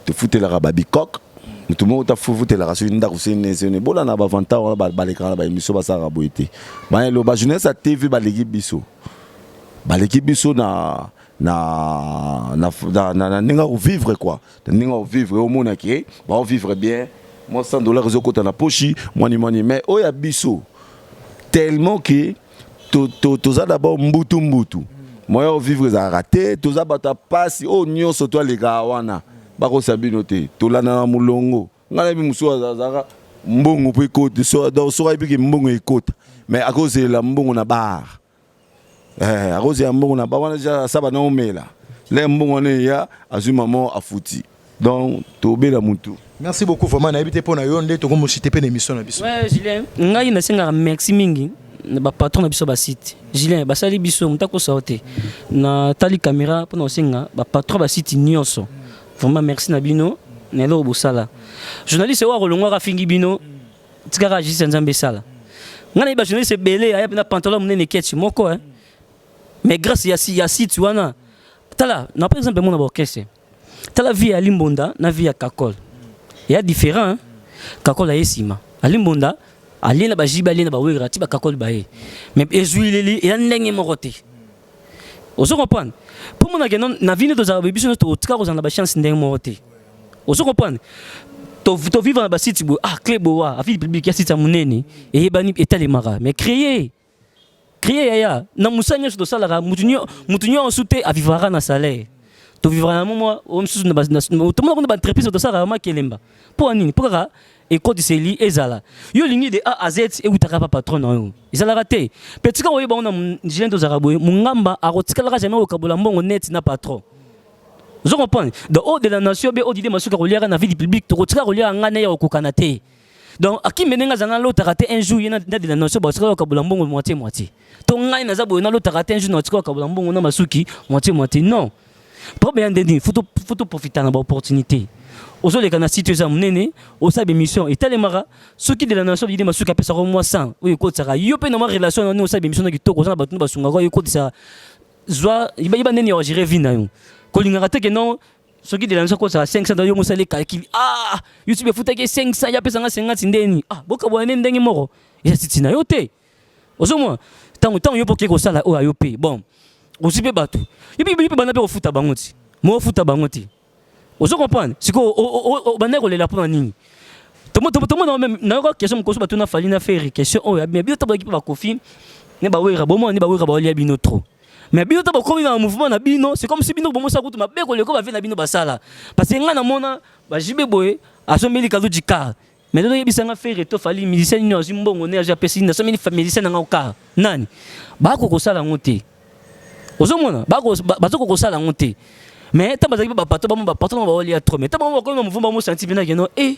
tofutelaka babikok, motu moko tafutelaka soki ndako sene bolanda bavanta wana, balekaka na baémission, basalaka boye te. Bayelo bajournaliste ya TV baleki biso, baleki biso na ndenge ya kovivre quoi, na ndenge ya kovivre. Omonaki baovivre bien, mwa 100 $ ezokota na poshi mwani mwani. Mais oyo ya biso, tellement ke toza d'abord mbutu mbutu, moyen ovivre ezalaka te. Toza bato ya pasi oyo nyonso to alekaka wana, bakosa bino te. Tolanda na molongo. Ngai nayebi mosusu azalaka mbongo mpo ekota, donc soki ayebi ke mbongo ekota, mais akozelela mbongo na bar, akozela mbongo na bar wana, asaba na omela le mbongo wana, eya azwi mama afuti. Donc tobela mutu. Merci beaucoup vraiment. Nayebi te mpo na yo nde tokomosite mpe na émission na biso. Ouais, Julien, ngai nasengaka merci mingi na bapatron na biso basite. Julien, basali biso moto akosa te. Natali caméra mpona kosenga bapatron basite nyonso vraiment merci na bino na eloko bosala. Journaliste oyo akolongwaka, afingi bino, tikaka justice ya Nzambe esala. Ngai nayebi bajournaliste ebele aya mpena pantalon monene, ketch moko, eh. Mais grâce ya site wana, tala na par exemple mona baorchestre, tala vie ya Limbonda na vie ya Kakol ya différent, hein? Kakol aye nsima Alimbonda, alie na bajibe, alie na bawera ti bakakol baye, mais ezwileli eya ndenge moko te. Ozo comprendre? Mpo monake na vie nde tozalaka boye, biso nyonso totika kozala na bachance ndenge moko te. Ozo comprendre? Tovivre na basite boye, ah, clé boa afili public ya site ya monene eyebani, etalemaka, mais créer créer yaya na mosala nyonso tosalaka, mutu nyonso te avivaka na salaire. Tovivaka na mwa oyo mosusu, tomona kuna baentreprise tosalaka makelemba. Mpo ya nini? Mpo kaka ekotiseli ezala yo olingi de A à Z, eutaka pa patron na yo, ezalaka te. Mpe tika koyeba ngo na Julien, tozalaka boye, mongamba akotikalaka jamais kokabola mbongo net na patron. Ozo comprendre? Donc oyo de la nation be oyo Dide Masuka koliaka na vie du public, tokotika koliaka ngai na ye kokokana te. Donc Akimbe ndenge azanga, alotaka te un jour ye na de la nation bakotika kokabola mbongo moitié moitié. To ngai naza boye, nalotaka te un jour nakotika kokabola mbongo na Masuki moitié moitié, non. Problème ya ndeni, faut toprofita na baopportunité. Ozoleka na site eza monene, osala bémission etalemaka. Soki de la nation Dide Masuki apesaka mwa 100 oyo ekotisaka yo mpe na mwa relation na nini, osala bémission na kitoko, oza na bato no basungaka oyo ekotisa, zwa yeba ndeni ya ogérer vie na yo. Kolingaka te ke non, soki de la nation akotisaka 500, yo mosali calcul, ah, YouTube efutaki 500, ya apesanga 50 ndeni, ah, bokabola nde ndenge moko, eza siti na yo te. Ozomona ntango yo mpo okei kosala oyo ayo mpe bon, ozwi mpe bato, yo mpe banda mpe kofuta bango ti mo ofuta bango te. Ozo comprendre? Sikoyo obandaki kolela mpona nini? Tomona même nayoka question mokoso batuna Fally na Ferre, question oyo ya bino to baki bakofi ne bawera, bomona ne bawera baolia bino trop. Mais bino to bokomi na mouvement na bino, c'est comme si bino bomosala kutu mabe koleka bavie na bino basala, parce que ngai namona bajibe boye asombeli kado du car. Mais lelo oyebisanga Ferre to Fally, musicien nini azwi mbongo ne azwi apesi nasombeli musicien nanga car? Nani bako kosala yango te? Ozomona bazoko kosala yango te. Mais ntango bazalaki mpe bapatron, bamo bapatron baolia trop. Mais ntango bango bakomi na mouvement, bamo senti mpena keno e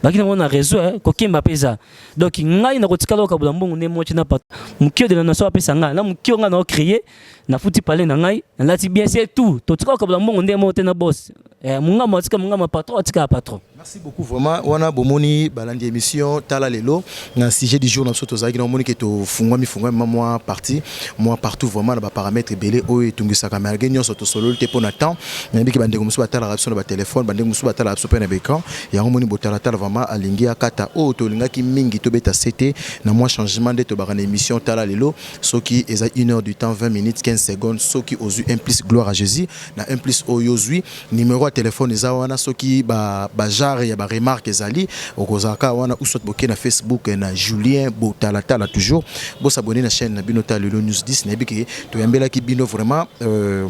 baki nango na réseau kokemba mpe eza. Donc ngai nakotikala okabola mbongo nde moti na patron mokio de la nation apesa ngai na mokio ngai naocréer, nafuti pale na ngai, nalati bien, c'est tout. Totika okabola mbongo nde moko te na boss. Mongamo atika mongamo, patron atika patron. Merci beaucoup vraiment. Wana bomoni balandi émission Tala Lelo na sujet du jour na biso tozalaki na omoni ke tofungwami fungwami mwa partie mwa partout vraiment na baparamètre ebele oyo etungisaka. Malgré nyonso tosololi te mpo na temps, nayebi ke bandeko mosusu batalaka biso na batelefone, bandeko mosusu batalaka biso mpe na baécran. Yango moni botalatala vraiment alingi akata oyo tolingaki mingi tobeta sete na mwa changement nde tobaka na émission Tala Lelo. Soki eza 1 heure du temps, 20 minutes 15 secondes, soki ozwi un plus, gloire à Jésus. Na un plus oyo ozwi, numéro ya telefone eza wana. Soki bagenre ya baremarque ezali, okozalaka wana ou soit boke na Facebook na Julien Botalatala. Toujours bosabonner na chaîne na bino Tala Lelo News 10. Nayebi ke toyambelaki bino vraiment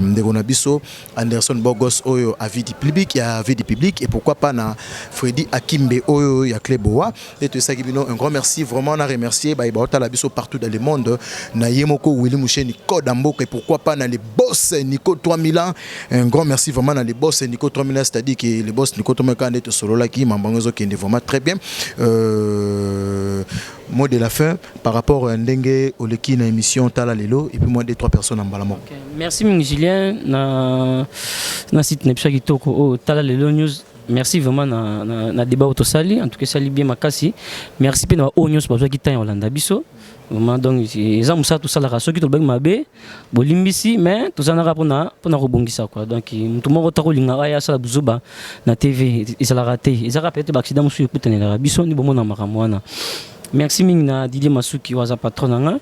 ndeko na biso Anderson Bogos oyo avis du public ya avis du public, et pourquoi pas na Freddy Akimbe oyo ya Cleboa nde toyesaki bino. Un grand merci vraiment na remercier bayeba otala biso partout dans le monde, na ye moko Willy Musheni, code mboka, et pourquoi pas na les boss Nico 3000 ans. Un grand merci vraiment na les boss Nico 3000 ans, c'est-à-dire que les boss Nico 3000 ans nde tosololaki mambango ezokende vraiment très bien. Mot de la fin par rapport à ndenge oleki na émission Tala Lelo, et puis moi deux trois personnes en mbala moko. Okay. Merci mingi Julien na site na biso ya kitoko oyo Tala Lelo News. Merci vraiment na débat oyo tosali. En tout cas esali bien makasi. Merci mpe na baoyo nyonso bazwaki temps ya kolanda biso vraiment. Donc eza mosala tosalaka. Soki tolobaki mabe, bolimbisi, mais tozalaka mpona kobongisa quoi. Donc motu moko ta kolingaka aya asala buzuba na TV ezalaka te, ezalaka peut-être baaccident mosusu ekutanelaka biso nde bomona makambo wana. Merci mingi na Didier Masuki oyo aza patron na nga.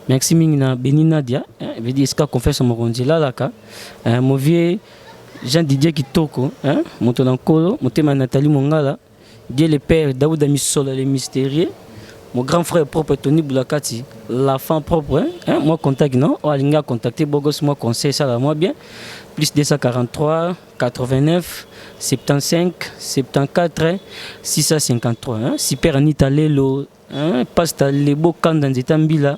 Merci mingi na Beni Nadia, veut dire esika confiance mokonzi elalaka. Mon vieux Jean Didier Kitoko, hein, moto na nkolo motema, Nathalie Mongala, Dieu le Père, Daouda Misola le mystérieux, mon grand frère propre Tony Boulakati, la femme propre, hein, moi contact non oyo alingi acontacter Bogos, moi conseil esala moi bien, plus 243 89 75 74 653, hein, super Anita Lelo, hein, Pasta Lebo Kanda Nzeta Mbila,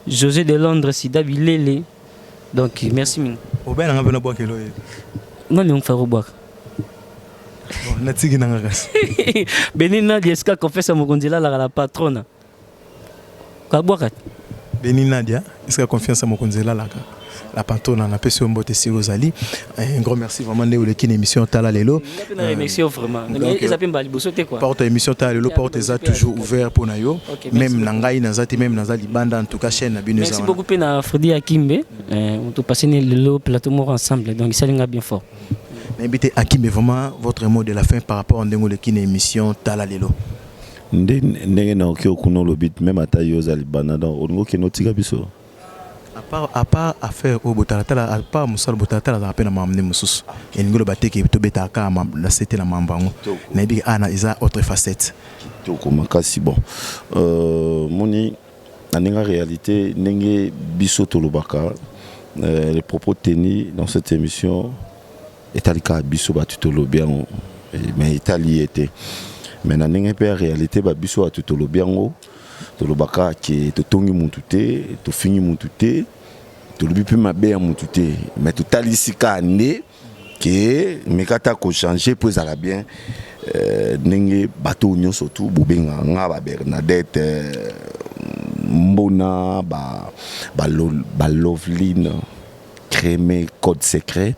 José de Londres, Sida Bilele. Donc merci mingi. Obenanga mpe nabwakelo ye. Nani ongi fara obwaka? Natiki nanga kasi. Beni Nadia, esika confiance ya mokonzi elalaka, la patrona, kabwaka. Beni Nadia, esika confiance ya mokonzi elalaka, la patrona, napesi yo mbote esika ozali. Un grand merci vraiment nde oleki na émission Tala Lelo. Remercie vraiment, eza mpe mbala liboso te quoi. Porte émission Tala Lelo, porte eza toujours ouvert mpo na yo, même na ngai naza te, même naza libanda, en tout cas chaîne na bino. Merci beaucoup mpe na Fredi Akimbe, topase ne lelo plateau moko ensemble, donc esalinga bien fort. Nayebi te, Akimbe, vraiment votre mot de la fin par rapport ndenge oleki na émission Tala Lelo. Nde ndenge naoki okuna olobi, même ata yo oza libanda, donc olingi okende otika biso. À part affaire oyo botalatala, à part mosala botalatala, azalaka mpe na makambo nde mosusu. Elingi oloba te ke tobetaka kaka na se te na mambo yango. Nayebi ke ana eza autre facette. Kitoko makasi. Bon, moni na ndenge réalité, ndenge biso tolobaka, les propos tenus dans cette émission etali kaka biso bato tolobi yango, mais etali ye te. Mais na ndenge mpe ya réalité, babiso bato tolobi yango, tolobaka ke totongi mutu te, tofingi mutu te, tolobi mpe mabe ya mutu te, mais totalisi kaka nde ke meka ta kochange mpo ezala bien. Ndenge bato nyonso tu bobengaka nga, ba Bernadette Mbona, ba Loveline Crémé, code secret,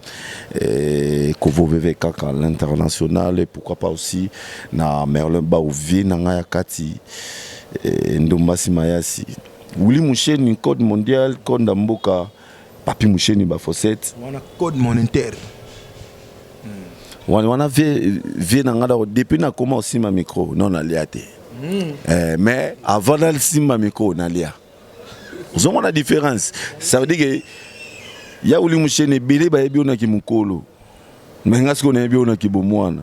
Kovo VV kaka l'international, et pourquoi pas aussi na Merlin Baovier na ngai ya kati, Ndombasi Mayasi, Willy Musheni, code mondial, code ya mboka, Papi Musheni, bafosette. Wana code monétaire. Wana wana vie na ngai dako depuis nakoma osimba micro non nalia te. Mais avant nasimba micro nalia, ozomona différence. Ça veut dire que ya Willy Musheni ebele bayebi onaki mokolo, mais nga sikoyo nayebi onaki bomwana.